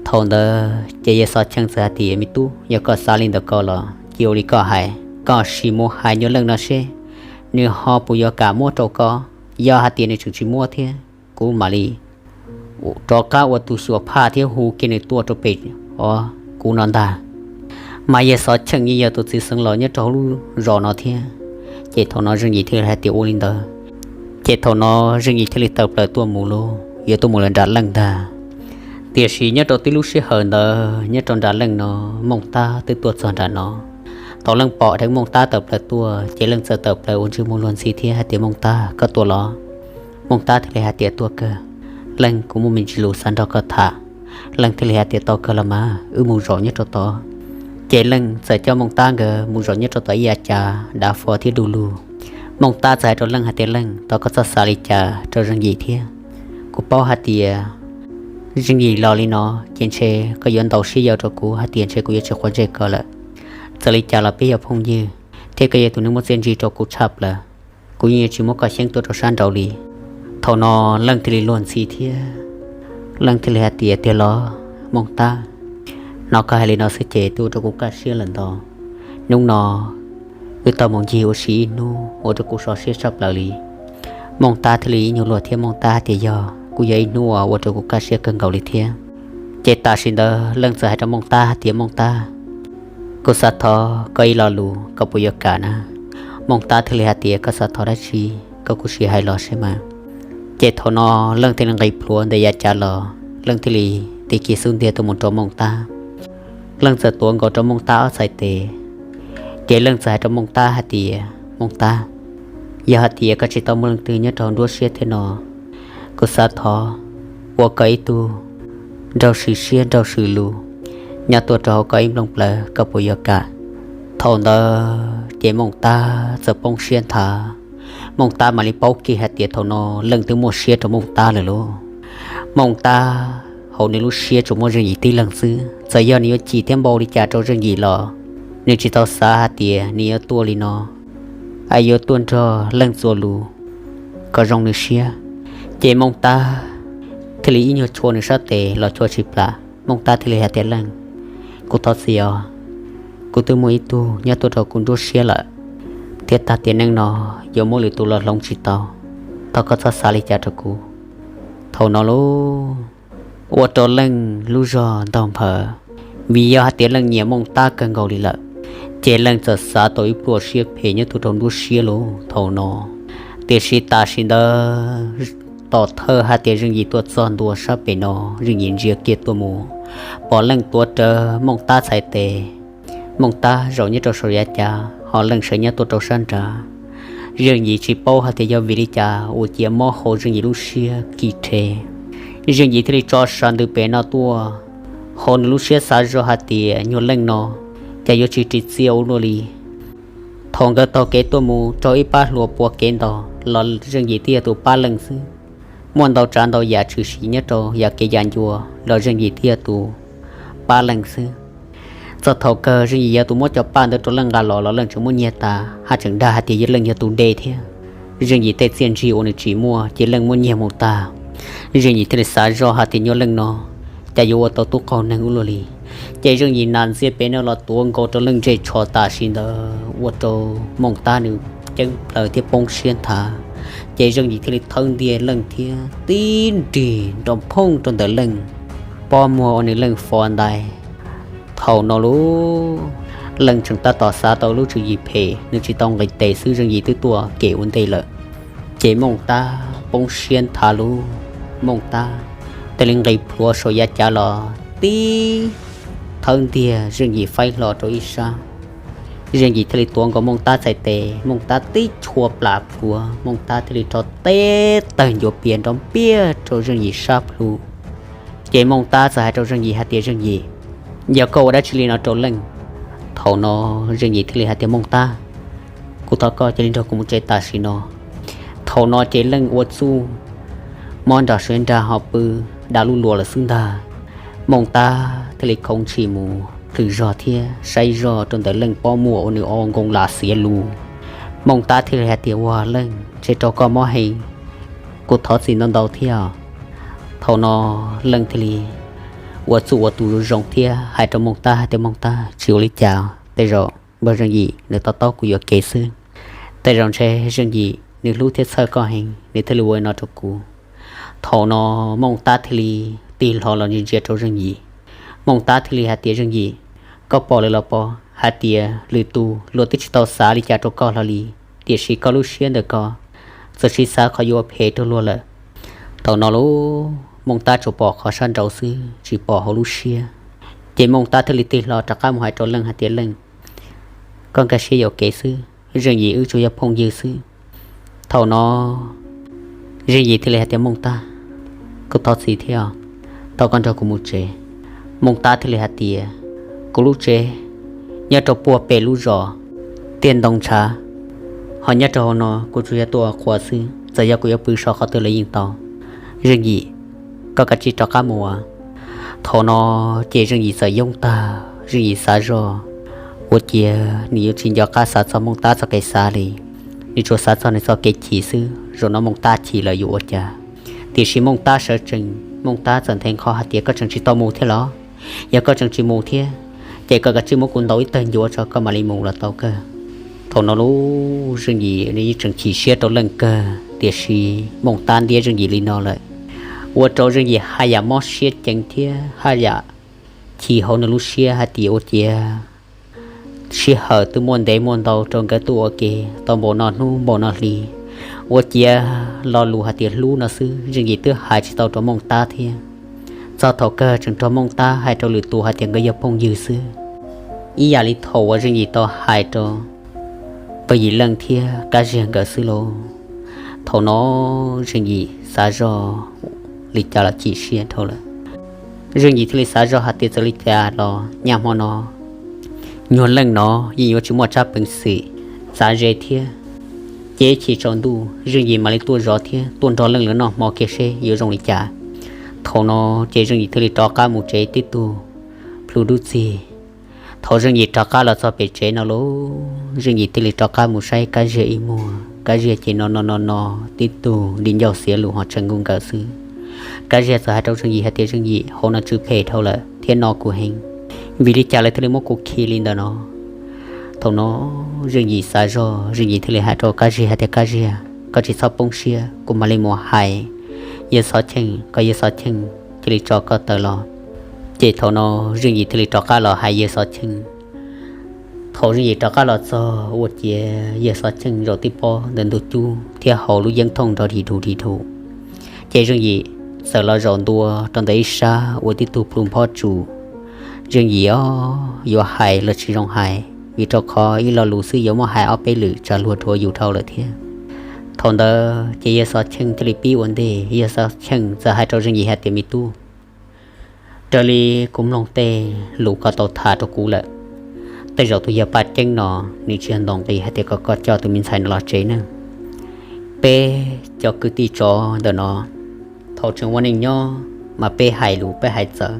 Thaum ntawd ces yawg Xov Cheej txawm hais tias, me tub, yog koj xav li ntawd koj los cia ua li koj hais, koj sim mus hais nyuag Leej no seb nws ho puas yuav kam muab rau koj. Yog hais tias nws tseem tsis muab thiab, kuv mam li rov qab ua tus xyuas phaj thiab hu kiag nws tuaj rau pem kuv no ntag. Mas yawg Xov Cheej yeej yog tus txiv xeev laus nyob rau hauv lub zos no thiab. Ces thaum no Zeej Yim thiaj li hais tias ua li ntawd. Ces thaum no Zeej Yim thiaj li tawm plaws tuaj mus lauj, yuav tuaj mus lawm nram Leej ntag. Tiam sis nyob rau tib lub sij hawm ntawd nyob rau nram Leej no, Mooj Tab twb tuaj txog nram no. Thaum Leej pom dheev Mooj Tab tawm plaws tuaj ces Leej txawm tawm plaws ua ntsej muag luag ntxhi thiab hais tias, Mooj Tab, koj tuaj los? Mooj Tab thiaj li hais tias, tuaj kawg Leej, kuv muaj me ntsis lus xav nrog koj tham. Leej thiaj li hais tias, tau kawg los mas, wb mus zaum nyob rau tod. Ces Leej txawm coj Mooj Tab nkawd mus zaum nyob rau tod ib yav cav dav fo thiab du lug. Mooj Tab txawm hais rau Leej hais tias, Leej, thov koj txhob xav li cas rau Zeej Yim thiab. Kuv paub hais tias Zeej Yim los li no ces ntshe koj yuav ntaus siab yau rau kuv hais tias ntshe kuv yuav tsis quav ntsej koj lawm. Txawm li cas los peb yog phooj ywg thiab koj yog tus neeg muaj txiaj ntsig rau kuv tshaj plaws. Kuv yeej yuav tsis muab koj xyeeb tuaj rau sab nraud li. Thaum no Leej thiaj li luag ntxhi thiab Leej thiaj li hais tias, tiag los Mooj Tab? Hnov koj hais li no xwb ces twb ua rau kuv kaj siab lawm ntau. Hnub no wb tau mus ncig ua si ib hnub ua rau kuv so siab tshaj plaws li. Mooj Tab thiaj li ib nyuag luag thiab Mooj Tab hais tias, yog, kuj yog ib hnub uas ua rau kuv kaj siab kawg nkaus li thiab. Ces tam sim ntawd Leej txawm hais rau Mooj Tab hais tias, Mooj Tab, kuv xav thov koj ib lo lus, koj puas yuav kam na? Mooj Tab thiaj li hais tias, koj xav thov dab tsi, koj kuj sim hais los seb mas. Ces thaum no Leej thiaj li nqis plhuav ntawm yav cav los, Leej thiaj li tig kiag xub ntiag tuaj mus rau Mooj Tab. Leej txawm tuav nkaus rau Mooj Tab ob txhais tes, ces Leej txawm hais rau Mooj Tab hais tias, Mooj Tab, yog hais tias koj tsis tau muaj leej twg nyob rau hauv nruab siab thiab no, kuv xav thov ua koj ib tug nraug swm siab nraug swm lus nyob tuaj rau hauv koj ib nplooj plawv, koj puas yuav kam? Thaum ntawd ces Mooj Tab txawm poob siab nthav. Mooj Tab mam li paub kiag hais tias thaum no Leej twb muaj siab rau Mooj Tab lawm lauj. Mooj Tab hauv nws lub siab tsuas muaj Zeej Yim tib leeg xwb, txawm yog nws yuav chim thiab npau li cas rau Zeej Yim los nws tsis tau xav hais tias nws yuav tuaj li no, es yuav tuaj nrog Leej txuas lus kom zoo nws siab. Ces Mooj Tab thiaj li ib nyuag chua nws sab tes los chua tsis plam, Mooj Tab thiaj li hais tias Leej, kuv thov txim os, kuv twb muaj ib tug nyob tuaj rau kuv nruab siab lawm, thiab tag tiam neej no yuav muab lwm tus los hloov tsis tau, thov koj txhob xav li cas rau kuv. Thaum no lauj, ua rau Leej lub zog ntaug nphawv, vim yog hais tias Leej nyiam Mooj Tab kawg nkaus li lawm, ces Leej txawm xav tau ib pluaj siab phem nyob tuaj rau nruab siab lauj thaum no. Tiam sis tam sim ntawd tom thawj hais tias Zeej Yim tuaj txog ntua sab pem no, Zeej Yim ntsia kiag tuaj mus, pom Leej tuav rawv Mooj Tab txhais tes, Mooj Tab zaum nyob rau saum yav cav, ho Leej sawv nyob tuaj rau sab nrad. Zeej Yim tsis paub hais tias yog vim li cas ua cia mob hauv Zeej Yim lub siab kis rhe. Zeej Yim thiaj li tso sas ntws pem no tuaj, hauv nws lub siab xav zoj hais tias nyuag Leej no cas yuav tsis ris txiaj ua luaj li. Thaum nkawd taug kev tuaj mus raug ib pab hluas puav kev ntaus los Zeej Yim thiaj yog tus pab Leej xwb. Muaj ntau tsav ntau yam tshwm sim nyob rau yam kev yam ncua los Zeej Yim thiaj yog tus pab Leej xwb. Txog thaum kawg Zeej Yim yog tus muab cov paj ntawd rau Leej nqa los los Leej tseem muab nyiag tas, haj tseem dag hais tias yog Leej yog tus de thiab. Zeej Yim tej txiaj ntsig uas nws tsim muaj ces Leej muab nyiag mus tag. Zeej Yim thiaj li xav zoj hais tias nyuag Leej no cas yuav ua tau tub qaug neeg ua luaj li. Ces Zeej Yim nas ntxiag pem no los tuav nkaus rau Leej ntsej tsho tam sim ntawd ua rau Mooj Tab nws ceeb plaws thiab poob siab nthav. Ces Zeej Yim thiaj li thawb ntiag Leej thiab tib nrig nrov phooj rau ntawm Leej pob muag uas nws Leej fov ntais. Thaum no lauj, Leej tseem tab tom xav tau lub tswv yim phem, nws tsis tau nqis tes xwb Zeej Yim twb tuaj kev ua ntej lawm. Ces Mooj Tab poob siab nthav lauj, Mooj Tab thiaj li nqis plhuav saum yav cav los tib thawb ntiag Zeej Yim faib hlo rau ib sab. Zeej Yim thiaj li tuav nkaus Mooj Tab txhais tes, Mooj Tab tib chua plam plhuav, Mooj Tab thiaj li rho teb tawg ncuav pias nrov npiaj rau Zeej Yim sab plhu. Ces Mooj Tab txawm hais rau Zeej Yim hais tias Zeej Yim, yog koj ua dab tsi li no rau Leej? Thaum no Zeej Yim thiaj li hais tias Mooj Tab, kuv thov koj cia li nrog kuv mus tsev tam sim no. Thaum no ces Leej ua txuj mob nram suav nrag ho pw dav lub luas lawm xwb ntag. Mooj Tab thiaj li khoov ntshis mus plhws zog thiab saib zog rau ntawm Leej pob muag uas nws ua nkoos lam xiav lus. Mooj Tab thiaj li hais tias ua Leej, ntshe rau koj mob heev, kuv thov txim ntau ntau thiab. Thaum no Leej thiaj li ua txuj ua tus zoo zoo thiab hais rau Mooj Tab hais tias Mooj Tab, tsis ua li cas, tej zaum npawg Zeej Yim nws to taub kuv yuam kev xwb. Tej zaum ntshe Zeej Yim nws hlub thiab txhawj koj heev nws thiaj li ua li no rau kuv. Thaum no Mooj Tab thiaj li tig hlo los ntsia ntsia rau Zeej Yim. Mooj Tab thiaj li hais tias Zeej Yim, koj pom lawm los pob, hais tias lwm tus luag twb tsis tau xav li cas rau koj hlo li, tiam sis koj lub siab ntawm koj txawm sis xav qhov yuav phem rau luag lawm. Thaum no lauj, Mooj Tab tsuas pom qhov sab nraud xwb tsis pom hauv lub siab. Ces Mooj Tab thiaj li tig hlo rov qab mus hais rau Leej hais tias Leej, koj nkag siab yuam kev xwb, Zeej Yim wb tsuas yog phooj ywg xwb. Thaum no Zeej Yim thiaj li hais tias Mooj Tab, kuv thov txim thiab, thov koj nrog kuv mus tsev. Mooj Tab thiaj li hais tias kuv lub tsev nyob rau puag pem lub zos Tiaj Ntoo Ntshav, ho nyob rau hauv no kuv tsuas yog tuaj ua qhua xwb, txawm yog kuv yuav pw so qhov twg los yeej tau. Zeej Yim, koj kav tsij rov qab mus. Thaum no ces Zeej Yim txawm yoob tag, Zeej Yim xav zoj ua ciav nws yuav tsis nco qab xav txog Mooj Tab txoj kev xav li. Nws tsuas xav txog nws txoj kev chim xwb, zaum no Mooj Tab chim lawm yuav ua cas. Tiam sis Mooj Tab sawv tsees, Mooj Tab txawm nthe nqho hais tias koj tseem tsis tau mus thiab los? Yog koj tseem tsis mus thiab, ces koj kav tsij muab kuv ntaus ib tawg ncuav tso koj mam li mus los tau kawg. Thaum no lauj, Zeej Yim nws yeej tseem chim siab rau Leej kawg, tiam sis Mooj Tab ntiab Zeej Yim li no lawm, ua rau Zeej Yim haj yam mob siab ceev thiab haj yam chim hauv nws lub siab hais tias ua ciav sij hawm twb muaj ntev muaj ntau rau nkawd tuaj ua ke tau npaum no hnub npaum no hli, ua ciav lo lus hais tias hlub no xwb Zeej Yim twb hais tsis tau rau Mooj Tab thiab. Txog thaum kawg tseem nrog Mooj Tab hais rau lwm tus hais tias nkawd yog phooj ywg xwb, ib yam li thaum uas Zeej Yim tau hais rau Pawg Yim Leej thiab Kab Ziag nkawd xwb lauj. Thaum no Zeej Yim xav zoj li cas los chim siab dhau lawm. Zeej Yim thiaj li xav zoj hais tias txawm li cas los nyaj hmo no nyuag leej no yeej yuav tsis muaj tsab peev xwm txav ze thiab. Ces ib chim tsaus ntuj Zeej Yim mam li tuaj zov thiab tuaj nrog leej lawv noj hmo kiag seb yuav zoo li cas. Thaum no ces Zeej Yim thiaj li rov qab mus tsev tib tug plhu dub txig. Thaum Zeej Yim rov qab los txog pem tsev no lauj, Zeej Yim thiaj li rov qab mus saib Kab Ziag ib muag. Kab Ziag ces no no no no tib tug di ncauj xiav lus ho tshee nkuj nkaws xwb. Kab Ziag txawm hais rau Zeej Yim hais tias, Zeej Yim, hauv no tsw phem dhau lawm thiab no kuv heev. Vim li cas lawv thiaj li muab kuv khi li ntawm no? Thaum no Zeej Yim xav zoj, Zeej Yim thiaj li hais rau Kab Ziag hais tias, Kab Ziag, koj tsis txhob poob siab, kuv mam li mus hais Yawg Xov Cheej kom Yawg Xov Cheej cia li tso koj tawm los. Ces thaum no Zeej Yim thiaj li rov qab los hais Yawg Xov Cheej. Thaum Zeej Yim rov qab los txog ua ciav Yawg Xov Cheej zaum tib pob ntawm ntug cub thiab haus lub yeeb thooj nrov dim dhus dim dhus. Ces Zeej Yim txawm los zaum ntua rau ntawm ib sab ua tib tug plhu nphob tsu. Zeej Yim os, yuav hais los tsis zoo hais, vim rau qhov ib lo lus xwb yuav muab hais ob peb lwm tsam luag dhuav yus dhau lawm thiab. Thaum ntawd ces Yawg Xov Cheej thiaj li pib ua ntej, Yawg Xov Cheej txawm hais rau Zeej Yim hais tias, Me tub, raws li kuv mloog tej lus koj tau tham rau kuv lawm, tej zaum tus yawg Paj Ceeb no nws tsis yog ntaus nqi hais tias kom koj coj tus me ntxhais no los tsev ne. Peb cov kwv tij tsov ntawm no, thaum tseem ua neej nyob mas peb hais lus peb hais txawv.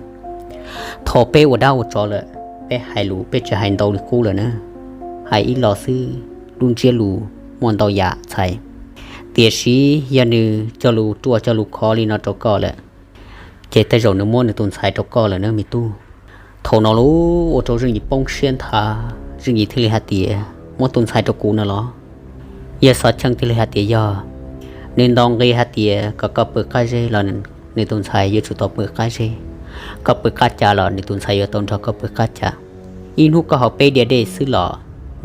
Thaum peb ua dab ua tsov lawm, peb hais lus peb tsis hais ntau li qub lawm na. Hais ib los xwb, lub ntsiab lus muaj ntau yam txhais. Tiam sis yog nws cog lus ruaj cog lus khov li no rau koj lawm, ces tej zaum nws muab nws tus ntxhais rau koj lawm na me tub. Thaum no lauj, ua rau Zeej Yim poob siab nthav, Zeej Yim thiaj li hais tias, Muab tus ntxhais rau kuv no los? Yawg Xov Cheej thiaj li hais tias, Yog, nws ntaus nqi hais tias kom koj pw qab zeb los nws tus ntxhais yuav tsum tau pw qab zeb. Koj pw qab cas los nws tus ntxhais yuav tau nrog koj pw qab cas. Ib hnub koj haus peb diav dej xwb los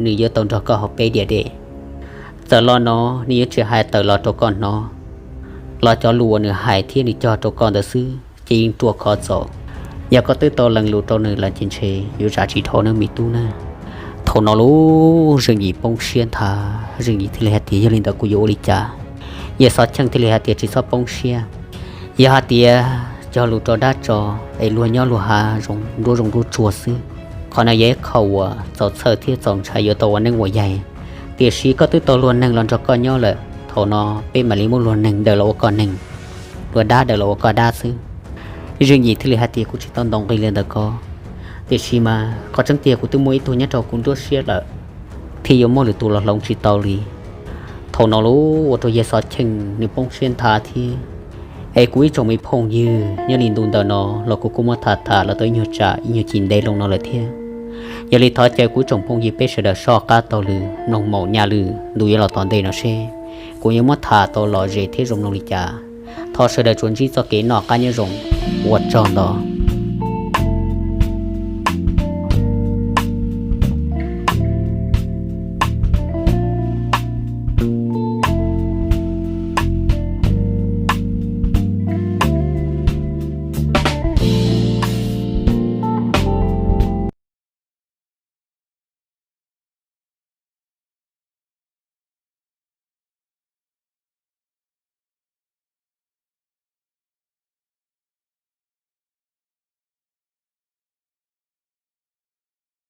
nws yuav tau nrog koj haus peb diav dej. Txawm lo no nws yuav tsis hais tawm los rau koj hnov, los cov lus uas nws hais thiab nws cog rau koj ntawd xwb ces yeej ruaj khov txaus. Yog koj twb tau lees lus rau nws los ces ntshe yuav zam tsis dhau nawb me tub na. Thaum no lauj, Zeej Yim poob siab nthav, Zeej Yim thiaj li hais tias, Yog li ntawd kuv yuav ua li cas? Yawg Xov Cheej thiaj li hais tias, Tsis txhob poob siab. Yog hais tias cog lus rau dab tsov es luag nyob luag hav zoov nruab zoov nruab tsuag xwb, qhov no yog ib qho uas txaus txhawj thiab txaus ntshai yuav tau ua neeb ua yaig. Tiam sis koj twb tau luag neeg los nrog koj nyob lawm, thaum no peb mam li muab luag neeg daws los ua koj neeg, luag dab daws los ua koj dab xwb. Zeej Yim thiaj li hais tias, Kuv tsis tau ntaus nqi li ntawd ko, tiam sis mas qhov tseeb tiag kuv twb muaj ib tug nyob rau kuv nruab siab lawm, thiaj yuav muaj lwm tus los hloov tsis tau li. Thaum no lauj, ua rau Yawg Xov Cheej nws poob siab nthav thiab. Es kuv ib tsoom me phooj ywg, nyob li ntu ntawm no los kuv kuj muab tham tham los tau ib nyuag tsam ib nyuag cim ntev loo no lawm thiab. Yog li thov caw kuv ib tsoom phooj ywg peb sawv daws soj qab taug lw mloog maum nyaj lw ntu yuav los tom ntej no seb kuv yuav muab tham tau lom zem thiab zoo mloog li cas. Thov sawv daws tsuas ntsib txoj kev noj qab nyob zoo, ua tsaug ntau.